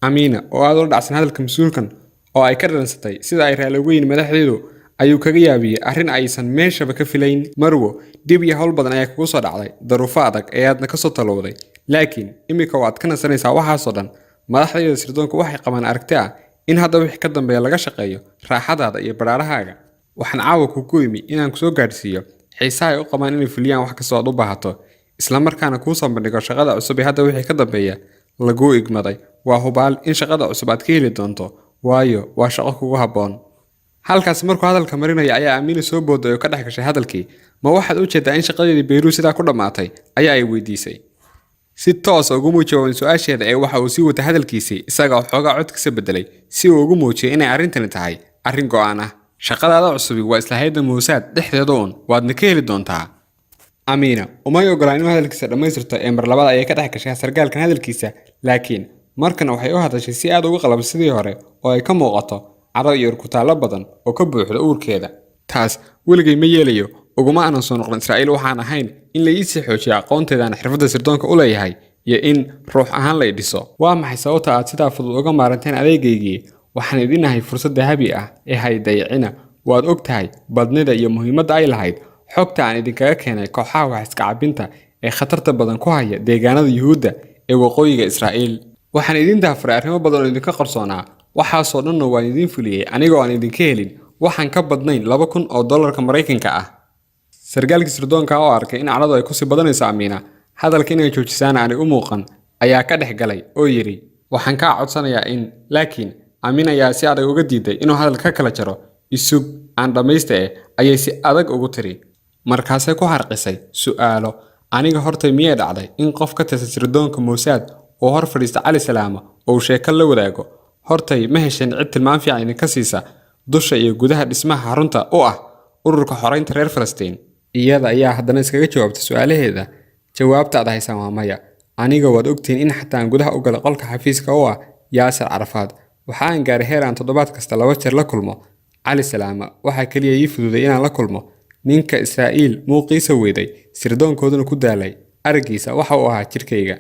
Amiina oo aad ula dhacsan hadalka mas-uulkan oo ay ka dharansatay sida ay raali ugu yihiin madaxdeedu ayuu kaga yaabiyey arrin aysan meeshaba ka filayn: "Marwo, dhib iyo hawl badan ayaa kugu soo dhacday, daruufo adag ayaadna kasoo talowday, laakiin iminka waad ka nasanaysaa waxaasoo dhan. Madaxdayda sirdoonku waxay qabaan aragti ah in hadda wixii ka dambeeya laga shaqeeyo raaxadaada iyo badhaadhahaaga. Waxaan caawa kugu imi inaan kusoo gaadhsiiyo xiisaha ay u qabaan inay fuliyaan wax kastoo aad u baahato, isla markaana kuu soo bandhigo shaqada cusub ee hadda wixii ka dambeeya laguu igmaday. Waa hubaal in shaqada cusub aad ka heli doonto, waayo waa shaqo kugu habboon." Halkaas markuu hadalka marinaya ayaa Amiina soo booday oo ka dhex gashay hadalkii. "Ma waxaad u jeedaa in shaqadeedii Beyruut sidaa ku dhammaatay?" ayaa ay weydiisay. Si toos ah uguma jawaabin su-aasheeda ee waxa uu sii watay hadalkiisii, isaga oo xoogaa codkiisa bedelay si uu ugu muujiyay inay arrintani tahay arrin go'aan ah. "Shaqadaada cusubi waa isla hay'adda Mossad dhexdeeda uun, waadna ka heli doontaa." Amiina umay ogolaan inuu hadalkiisa dhammaystirto ee mar labaad ayay ka dhex gashay sargaalkan hadalkiisa, laakiin markan waxay u hadashay si aad uga qalab sidii hore oo ay ka muuqato caro iyo urkutaallo badan oo ka buuxda uurkeeda. "Taas weligay ma yeelayo. Uguma aanan soo noqon Israa'iil waxaan ahayn in la ii sii xoojiyo aqoonteeda aan xirfadda sirdoonka u leeyahay iyo in ruux ahaan la i dhiso. Waa maxay sababta aad sidaa fudud uga maaranteen adeegaygii? Waxaan idin ahay fursad dahabi ah ee hay dayacina. Waad og tahay badnida iyo muhiimadda ay lahayd xogta aan idinkaga keenay kooxaha wax iska cabinta ee khatarta badan ku haya deegaanada Yuhuudda ee waqooyiga Israa'iil. Waxaan idin daafuray arrimo badan oo idinka qarsoonaa. Waxaasoo dhanna waan idin fuliyey anigoo aan idinka helin waxaan ka badnayn 2000 oo dollarka Maraykanka ah." Sargaalkii sirdoonka oo arkay in cadhadu ay kusii badanayso Amiina, hadalka inay joojisaan aanay u muuqan, ayaa ka dhex galay oo yidhi, "Waxaan kaa codsanayaa in..." Laakiin Amiin ayaa si adag uga diiday inuu hadalka ka kala jaro. "Isug aan dhammaysta eh," ayay si adag ugu tiri. Markaasay ku harqisay su'aalo. "Aniga hortay miyay dhacday in qof ka tirsan sirdoonka Mossad uu hor fadhiista Cali Salaama oo uu sheeko la wadaago? Hortay ma hesheen cid tilmaam fiican idinka siisa dusha iyo gudaha dhismaha xarunta u ah ururka xoreynta reer Falastiin?" Iyada ayaa haddana iskaga jawaabtay su'aalaheeda. "Jawaabta aad haysaan waa maya. Aniga waad ogtihiin in xataa aan gudaha u galay qolka xafiiska u ah Yaasir Carafaad. Waxa aan gaaray heer aan toddobaad kasta 2 jeer la kulmo Cali Salaama. Waxaa keliya ii fududay inaan la kulmo ninka Israa'iil muuqiisa weyday, sirdoonkooduna ku daalay araggiisa. Waxa uu ahaa jirkayga.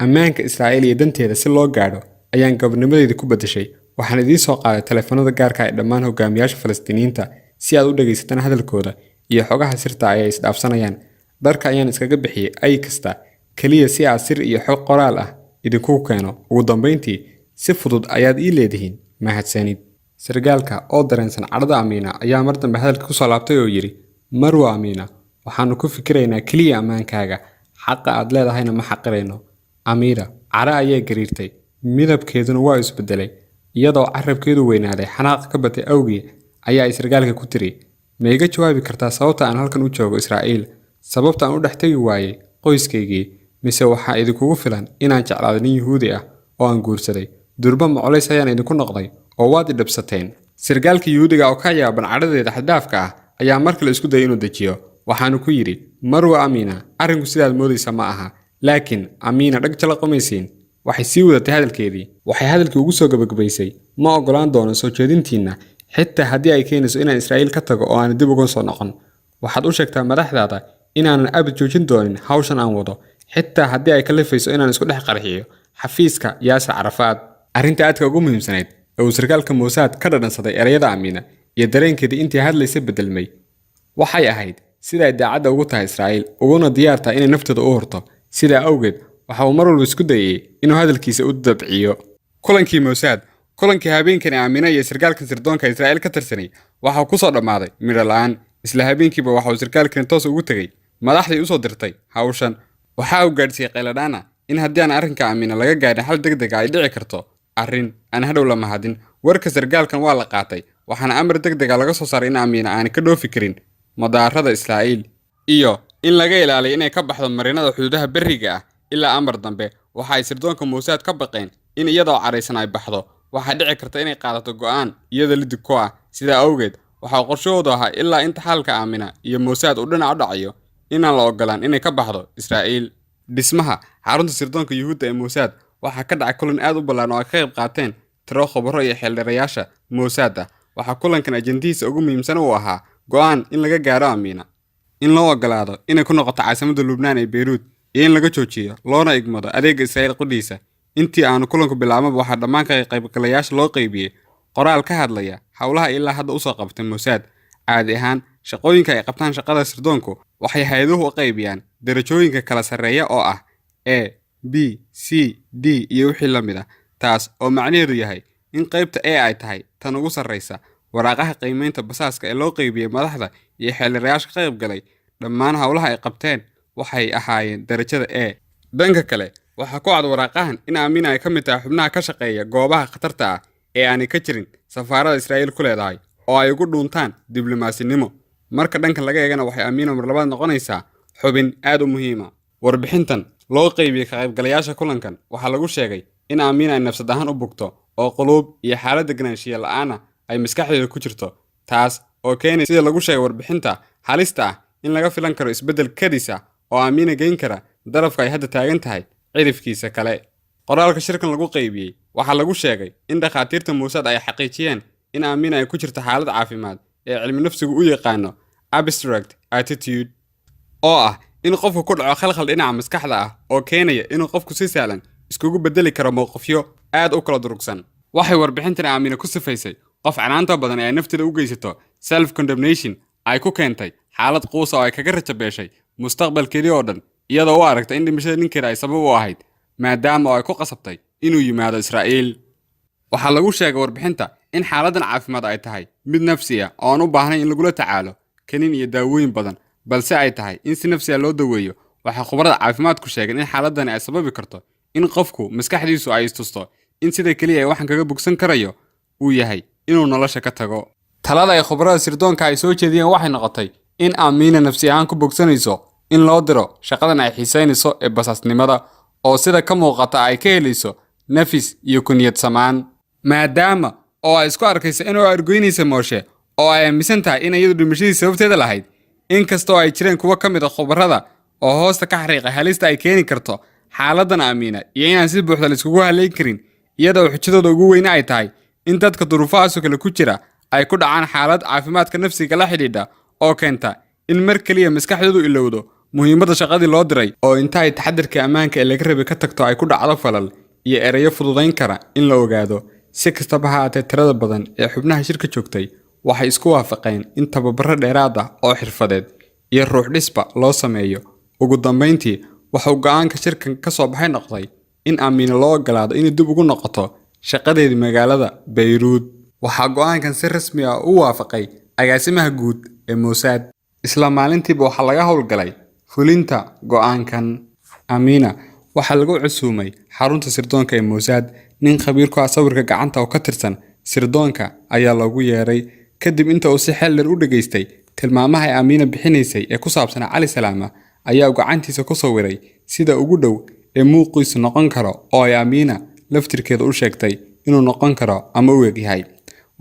Ammaanka Israa'iil iyo danteeda si loo gaadho ayaan gobonimadeyda ku beddeshay. Waxaan idiin soo qaaday taleefanada gaarka ah ee dhammaan hogaamiyaasha Falastiiniyiinta si aad u dhegaysataan hadalkooda iyo xogaha sirta ay isdhaafsanayaan. Dharka ayaan iskaga bixiyey ay kasta keliya si aad sir iyo xog qoraal ah idinku keeno. Ugu dambayntii si fudud ayaad ii leedihiin mahadsanid." Sargaalka oo dareensan cadhada Amiina ayaa mar dambe hadalka kusoo laabtay oo yidhi, "Marwa Amiina, waxaanu ku fikiraynaa keliya ammaankaaga, xaqa aad leedahayna ma xaqirayno." Amiira cadho ayay gariirtay, midabkeeduna waa isbedelay, iyadoo carabkeedu weynaaday xanaaq ka batay awgii ayaa ay sargaalka ku tiri, "Ma iga jawaabi kartaa sababta aan halkan u joogo Israa'iil, sababta aan u dhex tegi waayey qoyskaygii? Mise waxaa idinkugu filan inaan jeclaaday nin Yuhuudi ah oo aan guursaday? Durba ma culays ayaan idinku noqday oo waad i dhibsateen?" Sargaalka Yuhuudiga oo ka yaaban cadhadeeda xad-dhaafka ah ayaa mar kale isku dayay inuu dejiyo, waxaanu ku yidhi, "Marwa Amiina, arrinku sidaad moodaysa ma aha." Laakiin Amiina dhag jalaqamaysiin. Waxay sii wadatay hadalkeedii. Waxay hadalkii ugu soo gabagabaysay, "Ma ogolaan doono soo jeedintiinna, xitaa haddii ay keenayso inaan Israa'iil ka tago oo aan dib uga soo noqon. Waxaad u sheegtaa madaxdaada inaanan abid joojin doonin hawshan aan wado, xitaa haddii ay kalifayso inaan isku dhex qarxiyo xafiiska Yaasir Carafaad." Arrinta aadka ugu muhiimsanayd ee uu sarkaalka Mossad ka dhadhansaday ereyada Amiina iyo dareenkeedii intii hadlaysa bedelmay waxay ahayd sida ay daacadda ugu tahay Israa'iil, uguna diyaar tahay inay naftooda u hurto. Sidaa awgeed waxa uu mar walba isku dayay inuu hadalkiisa u dabciyo. Kulankii Mossad, kulankii habeenkani Aamina iyo sarkaalka sirdoonka Israa'iil ka tirsanay, waxa uu ku soo dhammaaday midho la'aan. Isla habeenkiiba waxa uu sarkaalkani toos ugu tegey madaxdii usoo dirtay hawshan. Waxa uu gaadhsiiyey qayladhaana in haddii aan arrinka Aamina laga gaadhin xal degdeg ah ay dhici karto arrin aan hadhow la mahadin. Warka sarkaalkan waa la qaatay, waxaana amar degdeg ah laga soo saaray in Aamina aanay ka dhoofi karin madaarada Israa'iil iyo in laga ilaaliyo inay ka baxdo marinada xuduudaha berriga ah ilaa amar dambe. Waxa ay sirdoonka Mossad ka baqeen in iyadoo caraysan ay baxdo, waxaa dhici karta inay qaadato go'aan iyada lidig ku ah. Sidaa awgeed waxaa qorshahoodu ahaa ilaa inta xalka Aamina iyo Mossad uu dhinac u dhacayo inaan la ogolaan inay ka baxdo Israa'iil. Dhismaha xarunta sirdoonka Yuhuudda ee Mossad waxaa ka dhacay kulan aad u ballaaran oo ay ka qayb qaateen tiro khubaro iyo xeeldheerayaasha Mossad ah. Waxaa kulankan ajandihiisa ugu muhiimsan uu ahaa go'aan in laga gaaro Amiina in loo ogolaado inay ku noqoto caasimadda Lubnaan ee Beyruut iyo in laga joojiyo loona igmado adeegga Israa'iil qudhiisa. Intii aanu kulanku bilaabmaba waxaa dhammaan ka qaybgalayaasha loo qaybiyey qoraal ka hadlaya howlaha ilaa hadda usoo qabtay Mossad. Caadi ahaan shaqooyinka ay qabtaan shaqada sirdoonku waxay hay-aduhu u qaybiyaan darajooyinka kala sarreeya oo ah A, B, C, D iyo wixii la mid ah, taas oo macnaheedu yahay in qaybta A ay tahay tan ugu sarreysa. Waraaqaha qiimeynta basaaska ee loo qaybiyey madaxda iyo xeeldheerayaasha ka qaybgalay dhammaan howlaha ay qabteen waxay ahaayeen darajada A. Dhanka kale waxaa ku cad waraaqahan in Aamina ay ka mid tahay xubnaha ka shaqeeya goobaha khatarta ah ee aanay ka jirin safaarada Israa'iil ku leedahay oo oo ay ugu dhuuntaan diblomaasinimo. Marka dhankan laga eegana, waxay Amiina mar labaad noqonaysaa xubin aad u muhiima. Warbixintan loo qaybiyey ka qaybgalayaasha kulankan waxaa lagu sheegay in Amiina ay nafsad ahaan u bugto oo quluub iyo xaalad deganaanshiya la'aana ay maskaxdeeda ku jirto, taas oo keenay, sida lagu sheegay warbixinta, halista ah in laga filan karo isbeddel kadis ah oo Amiina geyn kara darafka ay hadda taagan tahay cirifkiisa kale. Qoraalka shirkan lagu qaybiyey waxaa lagu sheegay in dhakhaatiirta Mossad ay xaqiijiyeen in Amiina ay ku jirto xaalad caafimaad ee cilmi nafsigu u yaqaano abstract attitude, oo ah in qofku ku dhaco khalkhal dhinaca maskaxda ah oo keenaya inuu qofku si sahlan iskugu bedeli karo mowqifyo aad u kala durugsan. Waxay warbixintan Aamina ku sifaysay qof canaanta badan ee ay nafteeda u geysato, self condemnation, ay ku keentay xaalad quusa oo ay kaga rajabeeshay mustaqbalkeedii oo dhan, iyadoo u aragta in dhimashada ninkeeda ay sabab u ahayd, maadaama oo ay ku qasabtay inuu yimaado Israa'iil. Waxaa lagu sheegay warbixinta in xaaladdan caafimaad ay tahay mid nafsi ah oo aan u baahnayn in lagula tacaalo kaniin iyo daawooyin badan, balse ay tahay in si nafsi ah loo daweeyo. Waxaa khubarada caafimaadku sheegeen in xaaladani ay sababi karto in qofku maskaxdiisu ay istusto in sida keliya ee waxaan kaga bogsan karayo uu yahay inuu nolosha ka tago. Talada ay khubarada sirdoonka ay soo jeediyeen waxay noqotay in Amiina nafsi ahaan ku bogsanayso in loo diro shaqadan ay xiisaynayso ee basaasnimada, oo sida ka muuqata ay ka helayso nafis iyo ku niyad samaan, maadaama oo ay isku arkayso inuu argoynaysa Mooshe oo ay aaminsan tahay in iyadu dhimashadii sababteeda lahayd. Inkastoo ay jireen kuwo ka mid a khubarada oo hoosta ka xariiqay halista ay keeni karto xaaladdan Amiina iyo inaan si buuxda la iskugu halayn karin, iyadoo xujadooda ugu weyne ay tahay in dadka duruufahaasoo kale ku jira ay ku dhacaan xaalad caafimaadka nafsiga la xidhiidha oo keenta in mar keliya maskaxdoodu ilowdo muhiimadda shaqadii loo diray, oo inta ay taxadirka ammaanka ee laga rabay ka tagto ay ku dhacdo falal iyo ereyo fududayn kara in la ogaado. Si kastaba ha ahaatee, tirada badan ee xubnaha shirka joogtay waxay isku waafaqeen in tababaro dheeraad ah oo xirfadeed iyo ruux dhisba loo sameeyo. Ugu dambayntii, waxauu go'aanka shirkan ka soo baxay noqday in Amiina loo ogolaado inay dib ugu noqoto shaqadeedii magaalada Bayruud. Waxaa go'aankan si rasmi ah u waafaqay agaasimaha guud ee Mossad. Isla maalintiiba waxaa laga howlgalay fulinta go'aankan. Amiina waxaa lagu casuumay xarunta sirdoonka ee Mossad. Nin khabiir ku ah sawirka gacanta oo ka tirsan sirdoonka ayaa loogu yeeray. Kadib inta uu si xeel dheer u dhageystay tilmaamaha ay Amiina bixinaysay ee ku saabsanaa Cali Salaama, ayaa gacantiisa ku sawiray sida ugu dhow ee muuqiisu noqon karo, oo ay Amiina laftirkeeda u sheegtay inuu noqon karo ama u egyahay.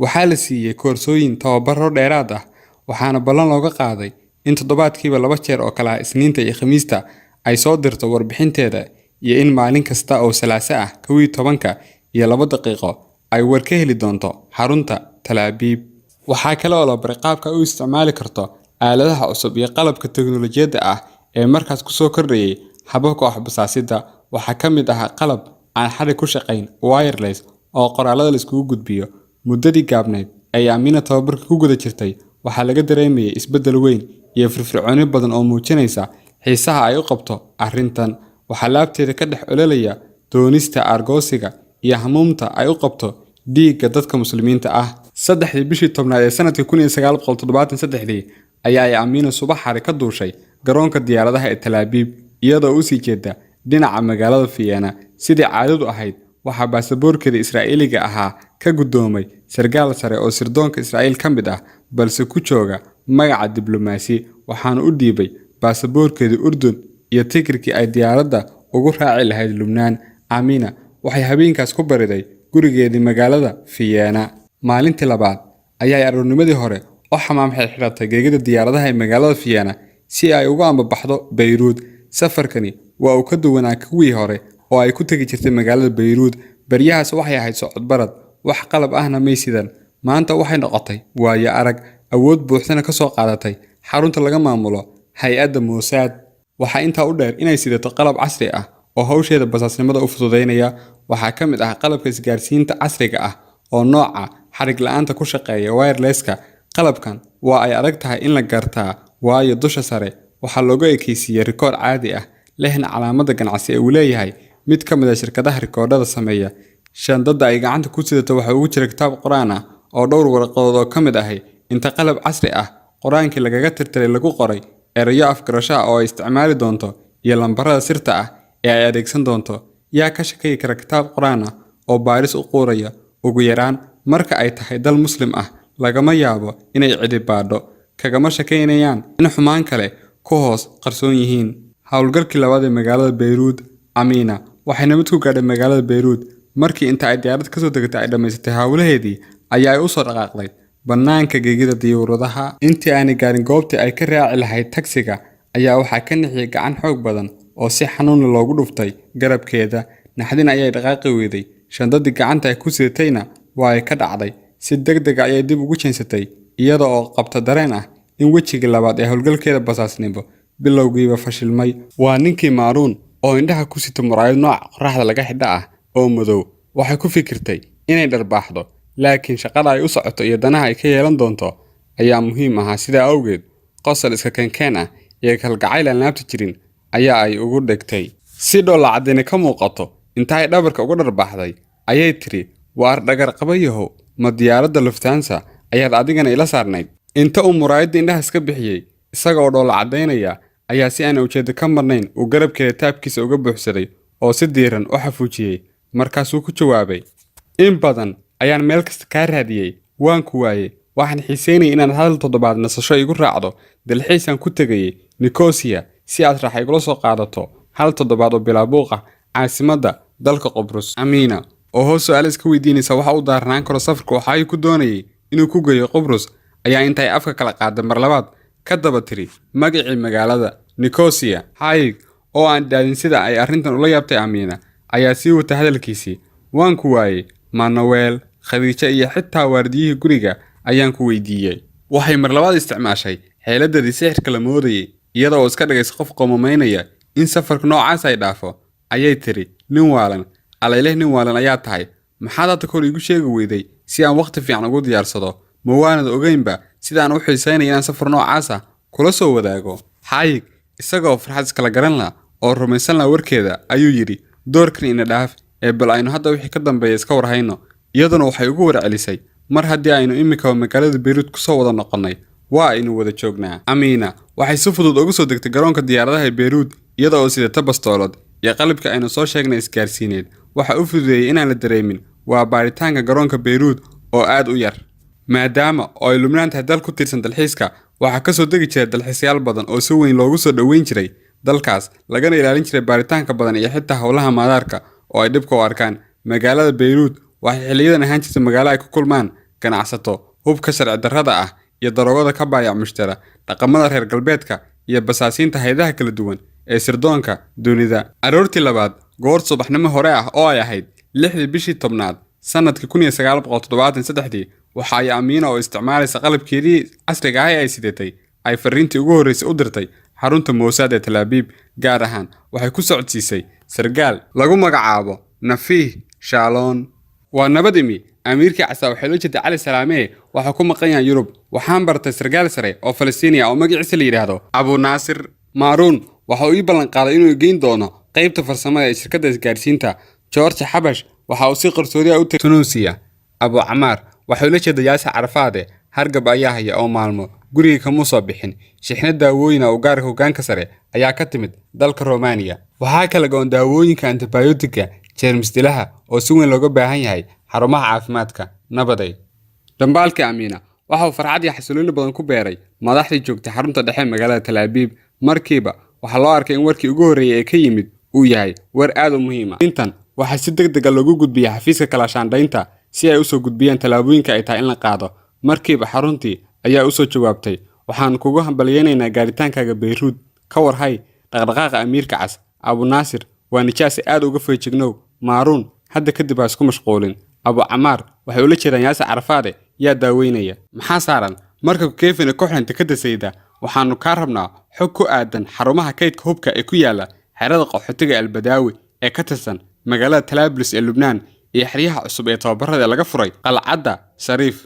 Waxaa la siiyey koorsooyin tababaro dheeraad ah, waxaana ballan looga qaaday in toddobaadkiiba 2 jeer, oo kale ah Isniinta iyo Khamiista, ay soo dirto warbixinteeda, iyo in maalin kasta oo Salaaso ah 11:02 ay war ka heli doonto xarunta Talaabiib. Waxaa kale oo la baray qaabka ay u isticmaali karto aaladaha cusub iyo qalabka teknolojiyadda ah ee markaas kusoo kordhayay hababka waxbasaasidda. Waxaa ka mid ahaa qalab aan xadhig ku shaqayn, wireless, oo qoraalada la iskugu gudbiyo. Muddadii gaabnayd ay Amiina tababarka ku guda jirtay waxaa laga dareemayay isbeddel weyn iyo firfircooni badan oo muujinaysa xiisaha ay u qabto arrintan. Waxaa laabteeda ka dhex ololaya doonista aargoosiga iyo hamuumta ay u qabto dhiigga dadka Muslimiinta ah. 3-dii bishii 10aad ee sanadkii 1973-dii ayaa ay Amiina subax hore ka duushay garoonka diyaaradaha ee Talaabiib, iyadoo usii jeeda dhinaca magaalada Vienna. Sidii caadadu ahayd, waxaa baasaboorkeeda Israa'iiliga ahaa ka guddoomay sarkaal sare oo sirdoonka Israa'iil ka mid ah, balse ku jooga magaca diblomaasi, waxaana u dhiibay baasaboorkeedii Urdun iyo tikirkii ay diyaaradda ugu raaci lahayd Lubnaan. Amina waxay habeenkaas ku bariday gurigeedii magaalada Vienna. Maalintii labaad ayaa ay aroornimadii hore oo xamaam xirxiratay geegida diyaaradaha ee magaalada Vienna si ay uga ambabaxdo Bayruud. Safarkani waa uu ka duwanaa kuwii hore oo ay ku tegi jirtay magaalada Bayruud. Baryahaas waxay ahayd socodbarad, wax qalab ahna may sidan. Maanta waxay noqotay waayo arag, awood buuxdana ka soo qaadatay xarunta laga maamulo hay-adda Mossad. Waxaa intaa u dheer inay sidato qalab casri ah oo hawsheeda basaasnimada u fududeynaya. Waxaa ka mid ah qalabka isgaarsiinta casriga ah oo nooca xarig la-aanta ku shaqeeya, wirelesska. Qalabkan waa ay adag tahay in la gartaa, waayo dusha sare waxaa looga ekeysiiyey rikoor caadi ah, lehna calaamadda ganacsi ee uu leeyahay mid ka mid a shirkadaha rikoodhada sameeya. Shandada ay gacanta ku sidato waxaa ugu jira kitaab Qur-aan ah oo dhowr warqadood oo ka mid ahi inta qalab casri ah qur-aankii lagaga tirtiray lagu qoray erayo afgarasho ah oo ay isticmaali doonto iyo lambarada sirta ah ee ay adeegsan doonto. Yaa ka shakiyi kara kitaab Qur-aan ah oo baaris u quuraya, ugu yaraan marka ay tahay dal Muslim ah? Lagama yaabo inay cidi baadho, kagama shakaynayaan in xumaan kale ku hoos qarsoon yihiin. Howlgalkii labaad ee magaalada Beyruud. Amiina waxay nabad ku gaadhay magaalada Beyruud. Markii inta ay diyaarad kasoo degatay ay dhammaysatay howlaheedii, ayaa ay usoo dhaqaaqday bannaanka gegida diyuuradaha. Intii aanay gaarin goobtii ay ka raaci lahayd tagsiga, ayaa waxaa ka nixiyay gacan xoog badan oo si xanuun leh loogu dhuftay garabkeeda. Naxdin ayay dhaqaaqi weyday, shandadii gacanta ay ku sidatayna waa ay ka dhacday. Si degdeg ah ayay dib ugu jeensatay, iyada oo qabta dareen ah in wejigii labaad ee howlgalkeeda basaasnimo bilowgiiba fashilmay. Waa ninkii Maaruun oo indhaha ku sita muraayad nooca qorraxda laga xidha ah oo madow. Waxay ku fikirtay inay dharbaaxdo, laakiin shaqada ay u socoto iyo danaha ay ka yeelan doonto ayaa muhiim ahaa. Sidaa awgeed, qosol iska keenkeen ah iyo kalgacayl aan laabta jirin ayaa ay ugu dhegtay. Si dhoolla caddayna ka muuqato, inta ay dhabarka uga dharbaaxday ayay tiri: "Waar dhagar qabayahow, ma diyaaradda Lufthansa ayaad adigana ila saarnayd?" Inta uu muraayadda indhaha iska bixiyey, isaga oo dhoolla caddaynaya, ayaa si aan ujeeddo ka marnayn uu garabkeeda taabkiisa uga buuxsaday oo si diiran u xafuujiyey. Markaasuu ku jawaabay: "In badan ayaan meel kasta kaa raadiyey, waan ku waayey. Waxaan xiiseynayay inaad hal toddobaad nasasho igu raacdo dalxiisaan ku tegayey Nicosia, si aad raaxa igula soo qaadato hal toddobaad oo bilaa buuq ah caasimadda dalka Qobrus." Amiina oo hoos su'aal iska weydiinaysa waxa u daarnaan karo safarka waxa ku doonayay inuu ku geeyo Qobrus, ayaa intay afka kala qaaday mar labaad ka daba tiri magacii magaalada, Nicosia. Xayig oo aan dhaadin sida ay arrintan ula yaabtay Amiina ayaa sii wata hadalkiisii: "Waan ku waayey, Manuel, Khadiijo iyo xitaa waardiyihii guriga ayaan ku weydiiyey." Waxay mar labaad isticmaashay xeeladadii sixirka la moodayay, iyada oo iska dhigaysa qof qoomamaynaya in safarka noocaas ay dhaafo, ayay tiri: "Nin waalan, alayleh, nin waalan ayaa tahay. Maxaad hadda kor iigu sheegi weyday si aan waqti fiican ugu diyaarsado? Ma waanad ogeynba sidaan u xiisaynaya inaan safar noocaas ah kula soo wadaago?" Xaayig isagoo farxad iskala garan la oo rumaysan la warkeeda ayuu yidhi: "Doorkan ina dhaaf ee bal aynu hadda wixii ka dambeeya iska warhayno." Iyaduna waxay ugu warcelisay: "Mar haddii aynu imikaba magaalada Beyruud kusoo wada noqonnay, waa aynu wada joognaa." Amiina waxay si fudud uga soo degtay garoonka diyaaradaha ee Beyruud, iyada oo sidata bastoolad iyo qalabka aynu soo sheegnay isgaarsiineed. Waxa u fududeeyey inaan la dareemin waa baaritaanka garoonka Beyruud oo aad u yar. Maadaama oo ay Lubnaan tahay dal ku tiirsan dalxiiska, waxaa kasoo degi jiray dalxiisayaal badan oo si weyn loogu soo dhoweyn jiray dalkaas, lagana ilaalin jiray baaritaanka badan iyo xitaa howlaha madaarka oo ay dhibka u arkaan. Magaalada Beyruud waxay xilliyadan ahaan jirtay magaalo ay ku kulmaan ganacsato hubka sharci darrada ah iyo daroogada ka baayac mushtara, dhaqamada reer galbeedka iyo basaasiinta hay'adaha kala duwan ee sirdoonka dunida. Aroortii labaad, goor subaxnimo hore ah oo ay ahayd 6dii bishii 10aad sanadkii 1973dii, waxa ay Amiina oo isticmaalaysa qalabkeedii casriga ah ee ay sidatay ay fariintii ugu horreysay u dirtay xarunta Mossad ee Talaabiib. Gaar ahaan waxay ku socodsiisay sargaal lagu magacaabo Nafiih Shaaloon: "Waa nabad imi. Amiirkii Casaa, waxay loo jeeday Cali Salaamee, waxaa ku maqan yahay Yurub. Waxaan bartay sargaal sare oo Falastiini ah oo magaciisa la yidhaahdo Abu Naasir Maaruun. Waxa uu ii ballanqaaday inuu geyn doono qaybta farsamada ee shirkadda isgaarsiinta. George Xabash waxa uu si qarsoodi ah u tegay Tunuusiya. Abu Camaar, waxay ula jeeda Yaasir Carafaade, hargab ayaa haya oo maalmo guriga kamuu soo bixin. Shixnad daawooyin ah oo gaarka hoggaanka sare ayaa ka timid dalka Romania. Waxaa kala go'an daawooyinka antibiyootiga jeermis dilaha oo si weyn looga baahan yahay xarumaha caafimaadka. Nabaday." Dhambaalkii Amiina waxa uu farxad iyo xasilooni badan ku beeray madaxdii joogtay xarunta dhexe magaalada Talaabiib. Markiiba waxaa loo arkay in warkii ugu horreeyay ee ka yimid uu yahay war aad u muhiim ah. Intan waxaa si deg deg ah loogu gudbiyey xafiiska kala shaandhaynta si ay usoo gudbiyaan tallaabooyinka ay tahay in la qaado. Markiiba xaruntii ayaa usoo jawaabtay: "Waxaan kugu hambalyeynaynaa gaaritaankaaga Beyruud. Ka war hay dhaqdhaqaaqa Amiirka Cas. Abu Naasir waa nijaasi, aad uga feejignow. Maaruun hadda kadib ha isku mashquulin. Abu Camaar, waxay ula jeedaan Yaasir Carafaade, yaa daaweynaya? Maxaa saaran markabka Kefina kooxdan dekadda Sayda? Waxaanu kaa rabnaa xog ku aadan xarumaha kaydka hubka ee ku yaala xerada qaxootiga Albadaawi ee ka tirsan magaalada Talaabulis ee Lubnaan iyo xeryaha cusub ee tababarada ee laga furay qalcadda Shariif."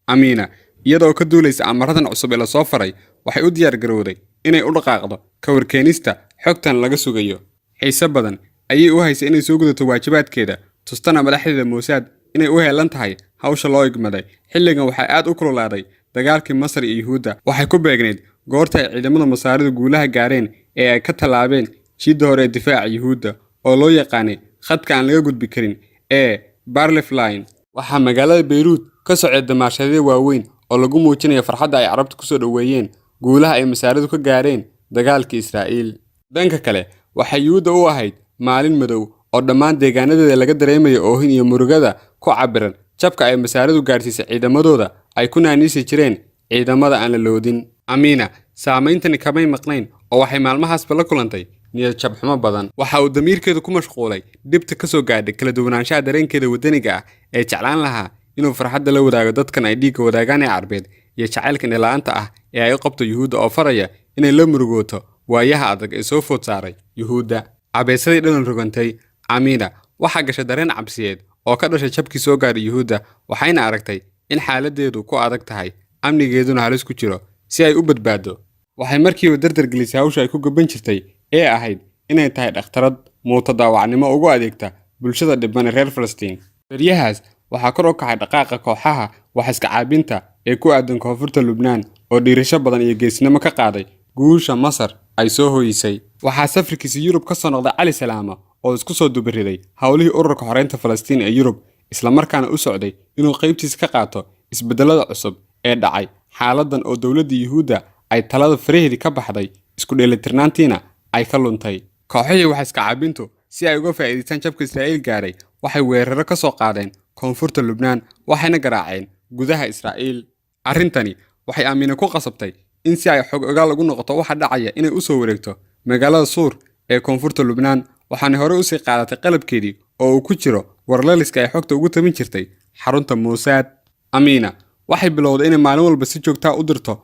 Amiina iyadoo ka duulaysa amaradan cusub ee lasoo faray, waxay u diyaargarowday inay u dhaqaaqdo ka warkeenista xogtan laga sugayo. Xiise badan ayay u haysay inay soo gudato waajibaadkeeda, tustana madaxdeeda Mossad inay u heelan tahay hawsha loo igmaday. Xilligan waxaa aad u kululaaday dagaalkii Masar iyo Yuhuudda. Waxay ku beegnayd goorta ay ciidamada Masaaridu guulaha gaareen ee ay ka tallaabeen jiidda hore ee difaaca Yuhuudda oo loo yaqaanay khadka aan laga gudbi karin ee Bar-Lev Line. Waxaa magaalada Beyruud ka socday damaashaadyo waaweyn. oo lagu muujinayo farxadda ay Carabtu ku soo dhoweeyeen guulaha ay Masaaridu ka gaareen dagaalkii Israa'iil. Dhanka kale, waxay Yuhuudda u ahayd maalin madow oo dhammaan deegaanadeeda laga dareemayo oohin iyo murugada ku cabiran jabka ay Masaaridu gaadhsiisay ciidamadooda ay ku naaniisi jireen ciidamada aan la loodin. Amiina saameyntani kamay maqnayn oo waxay maalmahaasba la kulantay niyad jabxumo badan. Waxa uu damiirkeedu ku mashquulay dhibta ka soo gaadhay kala duwanaanshaha dareenkeeda waddaniga ah ee jeclaan lahaa inuu farxadda la wadaago dadkan ay dhiigga wadaagaan ee Carbeed, iyo jacaylka indhala'aanta ah ee ay u qabto Yuhuudda oo faraya inay la murugooto waayaha adag ee soo food saaray Yuhuudda. Cabeesadii dhalan rogantay, Amiina waxaa gashay dareen cabsiyeed oo ka dhashay jabkii soo gaadhay Yuhuudda, waxayna aragtay in xaaladeedu ku adag tahay, amnigeeduna halis ku jiro. Si ay u badbaado, waxay markiiba dardar gelisay hawsha ay ku gaban jirtay ee ahayd inay tahay dhakhtarad muutadaawacnimo ugu adeegta bulshada dhiban ee reer Falastiin. Beryahaas waxaa kor u kacay dhaqaaqa kooxaha wax iska caabinta ee ku aadan koonfurta Lubnaan oo dhiirasho badan iyo geesinimo ka qaaday guusha Masar ay soo hoyisay. Waxaa safarkiisa Yurub ka soo noqday Cali Salaama oo isku soo dubariday howlihii ururka xoreynta Falastiin ee Yurub, islamarkaana u socday inuu qaybtiisa ka qaato isbedelada cusub ee dhacay xaaladan oo dowladda Yuhuudda ay talada faraheedii ka baxday, isku dheelitirnaantiina ay ka luntay. Kooxihii wax iska caabintu, si ay uga faa'iidaystaan jabka Israa'iil gaaray, waxay weeraro ka soo qaadeen koonfurta Lubnaan, waxayna garaaceen gudaha Israa'iil. Arrintani waxay Amiina ku qasabtay in si ay xog ogaal ugu noqoto waxa dhacaya inay u soo wareegto magaalada Suur ee koonfurta Lubnaan, waxaana horey usii qaadatay qalabkeedii oo uu ku jiro warlaliska ay xogta ugu tabin jirtay xarunta Muusaad. Amiina waxay bilowday inay maalin walba si joogtaa u dirto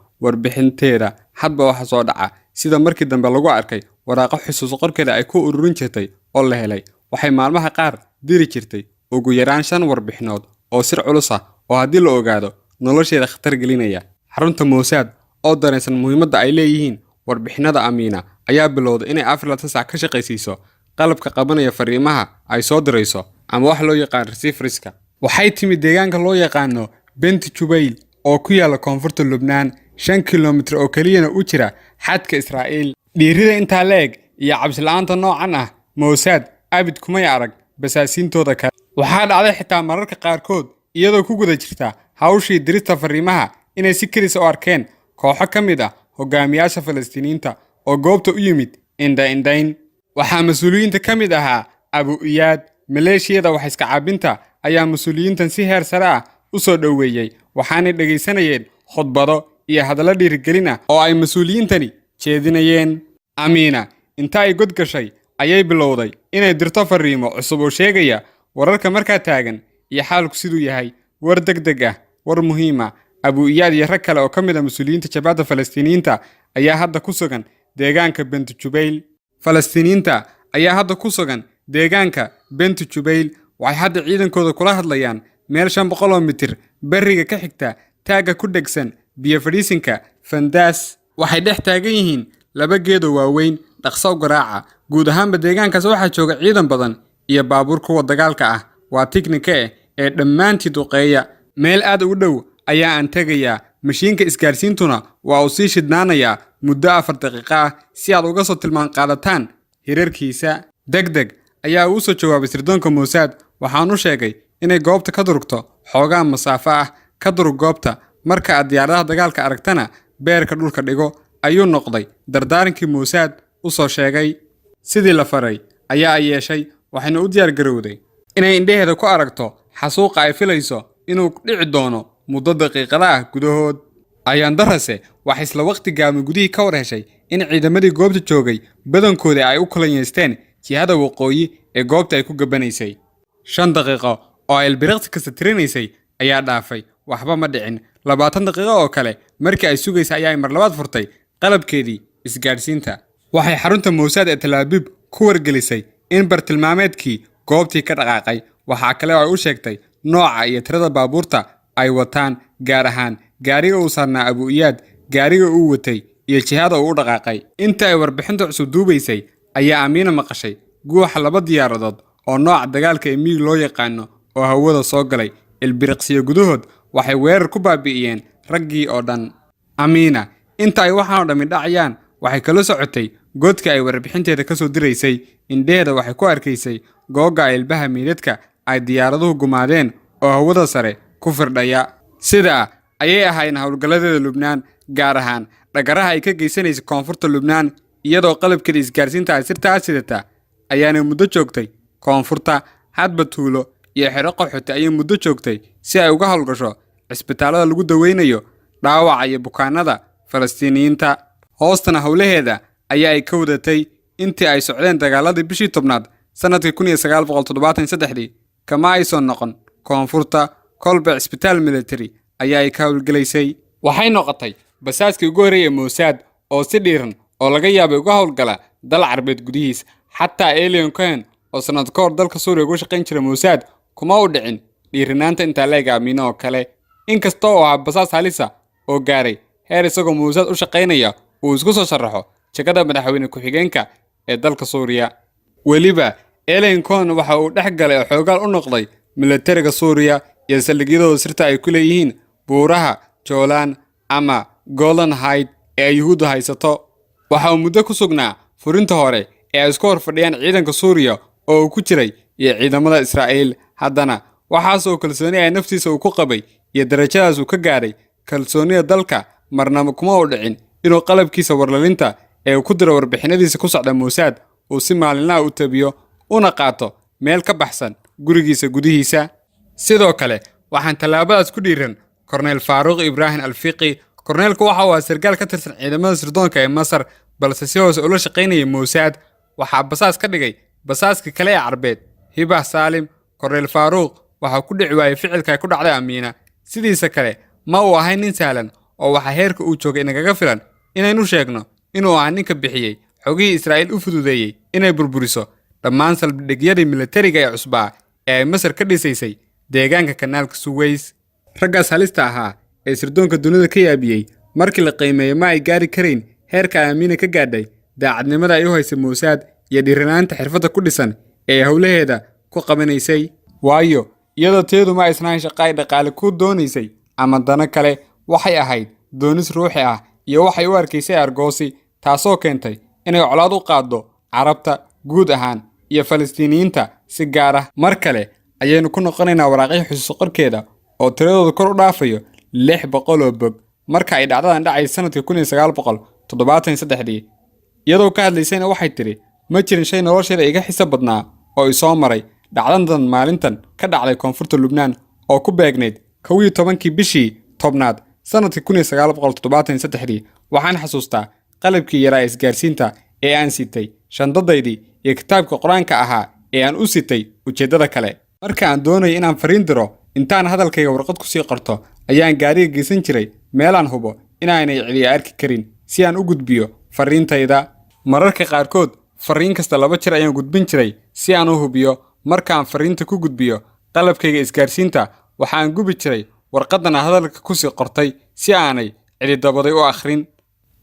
warbixinteeda hadba waxa soo dhaca, sida markii dambe lagu arkay waraaqo xusuus qorkeeda ay ku ururin jirtay oo la helay. Waxay maalmaha qaar diri jirtay ugu yaraan 5 warbixinood oo sir culus ah oo haddii la ogaado nolosheeda khatar gelinaya. Xarunta Mossad oo dareensan muhiimadda ay leeyihiin warbixinada Amiina ayaa bilowday inay 24 saac ka shaqaysiiso qalabka qabanaya fariimaha ay soo dirayso, ama wax loo yaqaan receiverska. Waxay timid deegaanka loo yaqaano Benti Jubayl oo ku yaala koonfurta Lubnaan, 5 kilomitir oo keliyana u jira xadka Israa'iil. Dhiirida intaa la eg iyo cabsi la'aanta noocan ah Mossad abid kumay arag basaasiintooda kale. Waxaa dhacday xitaa mararka qaarkood, iyadoo ku guda jirta hawshii dirista fariimaha, inay si kedis u arkeen kooxo ka mid ah hogaamiyaasha Falastiiniyiinta oo goobta u yimid indha-indhayn. Waxaa mas-uuliyiinta ka mid ahaa Abu Iyaad. Maleeshiyada wax iska caabinta ayaa mas-uuliyiintan si heer sare ah u soo dhoweeyey, waxaanay dhegaysanayeen khudbado iyo hadallo dhiirigelin ah oo ay mas-uuliyiintani jeedinayeen. Amiina inta ay god gashay ayay bilowday inay dirto fariimo cusub oo sheegaya wararka markaa taagan iyo xaalku siduu yahay. War deg deg ah, war muhiim ah: Abu Iyaad iyo rag kale oo ka mid ah mas-uuliyiinta jabhadda Falastiiniyiinta ayaa hadda ku sugan deegaanka Benti Jubayl. Falastiiniyiinta ayaa hadda ku sugan deegaanka Benti Jubayl. Waxay hadda ciidankooda kula hadlayaan meel 500 oo mitir berriga ka xigta taagga ku dhegsan biyo fadhiisinka Fandaas. Waxay dhex taagan yihiin laba geedoo waaweyn. Dhaqso u garaaca. Guud ahaanba deegaankaas waxaa jooga ciidan badan iyo baabuur kuwa dagaalka ah, waa tiknika eh ee dhammaantii duqeeya. Meel aad ugu dhow ayaa aan tegayaa, mashiinka isgaarsiintuna waa uu sii shidnaanayaa muddo 4 daqiiqo ah si aad uga soo tilmaan qaadataan hirarkiisa. Deg deg ayaa uu soo jawaabay sirdoonka Mossad. Waxaan u sheegay inay goobta ka durugto xoogaa masaafo ah. Ka durug goobta, marka aad diyaaradaha dagaalka aragtana beerka dhulka dhigo, ayuu noqday dardaarankii Mossad u soo sheegay. Sidii la faray ayaa ay yeeshay, waxayna u diyaar garowday inay indhaheeda ku aragto xasuuqa ay filayso inuu dhici doono muddo daqiiqada ah gudahood. Ayaan darase waxay isla waqti gaaban gudihii ka war heshay in ciidamadii goobta joogay badankoodii ay u kulanyeysteen jihada waqooyi ee goobta ay ku gabanaysay. 5 daqiiqo oo ay ilbiriqsi kasta tirinaysay ayaa dhaafay, waxba ma dhicin. 20 daqiiqo oo kale markii ay sugaysay ayaa ay mar labaad furtay qalabkeedii isgaadhsiinta. Waxay xarunta Mossad ee Talaabib ku wargelisay in bartilmaameedkii goobtii ka dhaqaaqay. Waxaa kale oo ay u sheegtay nooca iyo tirada baabuurta ay wataan, gaar ahaan gaariga uu saarnaa Abu Iyaad, gaariga uu watay iyo jihada uu u dhaqaaqay. Inta ay warbixinta cusub duubaysay ayaa Amiina maqashay guuxa laba diyaaradood oo nooca dagaalka ee miig loo yaqaano oo hawada soo galay. Ilbiriqsiyo gudahood waxay weerar ku baabi'iyeen raggii oo dhan. Amiina inta ay waxaan oo dhammi dhacayaan waxay kala socotay godka ay warbixinteeda ka soo diraysay. Indheheeda waxay ku arkaysay googa ilbaha meydadka ay diyaaraduhu gumaadeen oo hawada sare ku firdhaya. Sidaa ayay ahaayeen howlgalladeeda Lubnaan, gaar ahaan dhagaraha ay ka geysanaysay koonfurta Lubnaan, iyadoo qalabkeeda isgaarsiinta ay sirta sidata ayaana muddo joogtay koonfurta. Hadba tuulo iyo xero qaxooti ayay muddo joogtay si ay uga howlgasho cisbitaallada lagu daweynayo dhaawaca iyo bukaanada Falastiiniyiinta. Hoostana howlaheeda ayaa ay ka wadatay intii ay socdeen dagaaladii bishii 10aad sannadkii 1973dii. Kama aysan noqon koonfurta, kolba cisbitaal military ayaa ay ka howlgelaysay. Waxay noqotay basaaskii ugu horreeyay Mossad oo si dhiiran oo laga yaabay uga howlgala dal Carbeed gudihiis. Xataa Elian Cohen oo sannad ka hor dalka Suuriya uga shaqayn jiray Mossad kuma u dhicin dhiiranaanta intaa leeg Amiina oo kale, inkasta oo ahaa basaas halisa oo gaaray heer isagoo Mossad u shaqaynaya uu isku soo sharaxo jagada madaxweyne ku-xigeenka ee dalka Suuriya. Weliba Elian Cohen waxa uu dhex galay oo xoogaal u noqday militariga Suuriya iyo saldhigyadooda sirta ay ku leeyihiin buuraha Joolaan ama Golan Heights ee ay Yuhuuddu haysato. Waxa uu muddo ku sugnaa furinta hore ee ay isku hor fadhiyaan ciidanka Suuriya oo uu ku jiray iyo ciidamada Israa'iil. Haddana waxaasoo kalsooni ay naftiisa uu ku qabay iyo darajadaas uu ka gaadhay kalsoonida dalka, marnaba kuma u dhicin inuu qalabkiisa warlalinta ee uu ku diro warbixinadiisa ku socda Mossad uu si maalinlaha u tabiyo una qaato meel ka baxsan gurigiisa gudihiisa. Sidoo kale waxaan tallaabadaas ku dhiiran Korneyl Faaruuq Ibraahim Alfiqi. Korneylku waxa uu ahaa sarkaal ka tirsan ciidamada sirdoonka ee Masar, balse si hoose ula shaqaynayay Mossad. Waxaa basaas ka dhigay basaaska kale ee Carbeed, Hibah Saalim. Korneyl Faaruuq waxaa ku dhici waayey ficilka ay ku dhacday Amiina. Sidiisa kale ma uu ahayn nin sahlan, oo waxaa heerka uu joogay inagaga filan inaynu sheegno inuu ahaa ninka bixiyey xogihii Israa'iil u fududeeyey inay burburiso dhammaan saldhigyadii militariga ee cusbaa ee ay Masar ka dhisaysay deegaanka Kanaalka Suweys. Raggaas halista ahaa ee sirdoonka dunida ka yaabiyey markii la qiimeeyo ma ay gaari karayn heerka ay Amiina ka gaadhay daacadnimada ay u haysay Mossad iyo dhiiranaanta xirfadda ku dhisan ee ay howlaheeda ku qabanaysay, waayo iyadoo teedu ma aysan ahayn shaqo ay dhaqaale ku doonaysay ama dano kale. Waxay ahayd doonis ruuxi ah iyo waxay u arkaysay argoosi, taasoo keentay inay colaad u qaaddo Carabta guud ahaan iyo Falastiiniyiinta si gaar ah. Mar kale ayaynu ku noqonaynaa waraaqyo xusuus qorkeeda oo tiradooda kor u dhaafayo 600 oo bog. Marka ay dhacdadan dhacay sanadkii 1973dii, iyadoo ka hadlaysayna waxay tidhi: "Ma jirin shay nolosheeda iga xiso badnaa oo isoo maray dhacdadan maalintan ka dhacday koonfurta Lubnaan oo ku beegnayd 11kii bishii 10aad sanadkii 1973dii. Waxaan xasuustaa qalabkii yaraa isgaarsiinta ee aan sitay, shandadaydii iyo kitaabka Qur-aanka ahaa ee aan u sitay ujeeddada kale. Marka aan doonayo inaan fariin diro, intaan hadalkayga warqad kusii qorto ayaan gaariga geysan jiray meelaan hubo inaanay cidi arki karin si aan u gudbiyo fariintayda. Mararka qaarkood fariin kasta laba jeer ayaan gudbin jiray si aan u hubiyo. Markaan fariinta ku gudbiyo qalabkayga isgaarsiinta, waxaan gubi jiray warqaddan aan hadalka kusii qortay si aanay cidi dabaday u akhrin.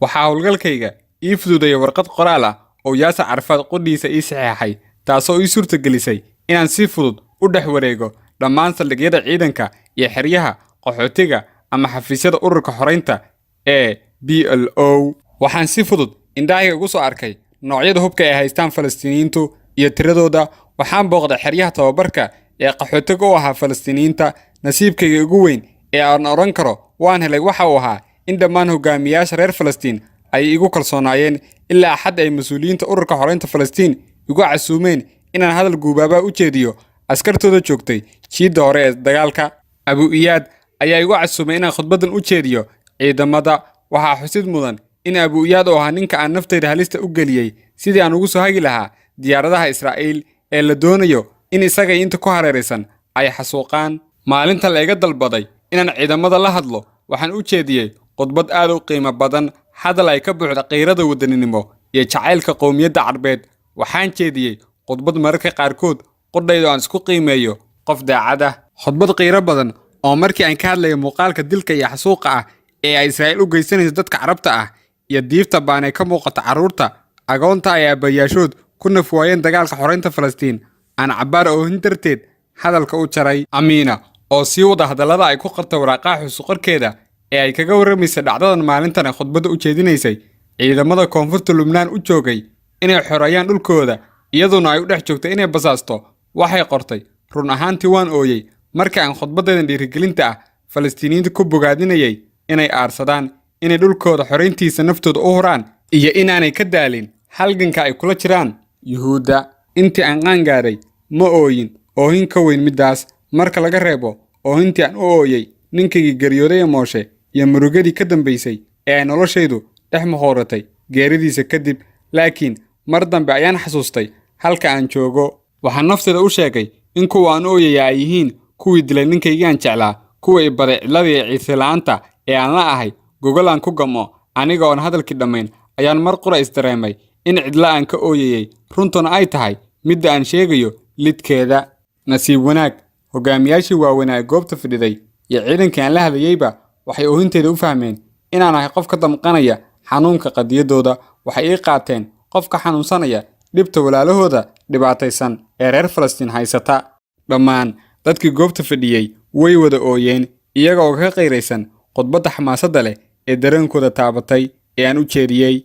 Waxaa howlgalkayga ii fududeeyay warqad qoraal ah oo Yaasir Carafaad qudhiisa ii saxeexay, taasoo ii suurtagelisay inaan si fudud u dhex wareego dhammaan saldhigyada ciidanka iyo xeryaha qaxootiga ama xafiisyada ururka xoreynta ee PLO. Waxaan si fudud indhahayga ugu soo arkay noocyada hubka ay haystaan Falastiiniyiintu iyo tiradooda. Waxaan booqday xeryaha tababarka ee qaxootiga u ahaa Falastiiniyiinta. Nasiibkayga ugu weyn ee aan odhan karo waan helay waxa uu ahaa in dhammaan hogaamiyaasha reer Falastiin ay igu kalsoonaayeen, ilaa xad ay mas-uuliyiinta ururka xoreynta Falastiin igu casuumeen inaan hadal guubaabaa u jeediyo askartooda joogtay jiidda hore ee dagaalka. Abu Iyaad ayaa igu casuumay inaan khudbaddan u jeediyo ciidamada. Waxaa xusid mudan in Abu Iyaad oo ahaa ninka aan naftayda halista u geliyey sidii aan ugu soo hagi lahaa diyaaradaha Israa'iil ee la doonayo in isaga inta ku hareeraysan ay xasuuqaan. Maalinta la iga dalbaday inaan ciidamada la hadlo, waxaan u jeediyey khudbad aad u qiimo badan, hadal ay ka buuxda qiirada wadaninimo iyo jacaylka qowmiyadda Carbeed. Waxaan jeediyey khudbad mararka qaarkood qudhaydu aan isku qiimeeyo qof daacad ah, khudbad qiiro badan oo markii aan ka hadlayay muuqaalka dilka iyo xasuuqa ah ee ay Israa'iil u geysanayso dadka Carabta ah iyo diifta baanay ka muuqata carruurta agoonta ay aabbayaashood ku nafwaayeen dagaalka xoreynta Falastiin, aan cabbaar oohin darteed hadalka u jaray." Amiina oo sii wada hadallada ay ku qortay waraaqaha xusuuqorkeeda ee ay kaga warramaysay dhacdadan maalintan ay khudbadda u jeedinaysay ciidamada koonfurta Lubnaan u joogay inay xoreeyaan dhulkooda, iyaduna ay u dhex joogtay inay basaasto, waxay qortay: "Run ahaantii waan ooyey marka aan khudbaddeedan dhiirigelinta ah Falastiiniyiinta ku bogaadinayay inay aarsadaan, inay dhulkooda xorayntiisa naftooda u huraan iyo inaanay ka daalin halganka ay kula jiraan Yuhuudda. Intii aan qaan gaaray ma ooyin oohin ka weyn middaas, marka laga reebo oohintii aan u ooyey ninkaygii geeriyooday ee Mooshe iyo murugadii ka dambaysay ee ay noloshaydu dhex muqooratay geeridiisa kadib. Laakiin mar dambe ayaan xasuustay halka aan joogo. Waxaan naftayda u sheegay in kuwa aan ooyaya ay yihiin kuwii dilay ninkaygii aan jeclaa, kuwa i baday cidladii iyo ciise la'aanta ee aan la ahay gogol aan ku gam'o. Aniga oon hadalkii dhammayn ayaan mar qura isdareemay in cidla aan ka ooyayay, runtuna ay tahay midda aan sheegayo lidkeeda. Nasiib wanaag, hogaamiyaashii waaweynaa ee goobta fadhiday iyo ciidankii aan la hadlayeyba waxay oohinteyda u fahmeen inaan ahay qof ka damqanaya xanuunka qadiyaddooda. Waxay ii qaateen qof ka xanuunsanaya dhibta walaalahooda dhibaataysan ee reer Falastiin haysata. Dhammaan dadkii goobta fadhiyey way wada ooyeen, iyaga oo ka qayraysan khudbadda xamaasadda leh ee dareenkooda taabatay ee aan u jeediyey.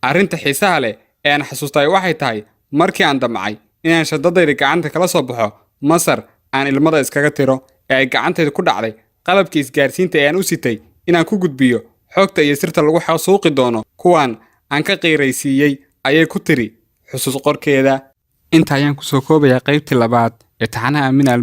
Arrinta xiisaha leh ee aan xasuustay waxay tahay markii aan damcay inaan shandadayda gacanta kala soo baxo masar aan ilmada iskaga tiro ee ay gacantayda ku dhacday qalabkii isgaarsiinta ee aan u sitay inaan ku gudbiyo xogta iyo sirta lagu xasuuqi doono kuwan aan ka qiiraysiiyey, ayay ku tiri xusuus qorkeeda. Inta ayaan kusoo koobayaa qaybtii labaad ee taxanaha Amina.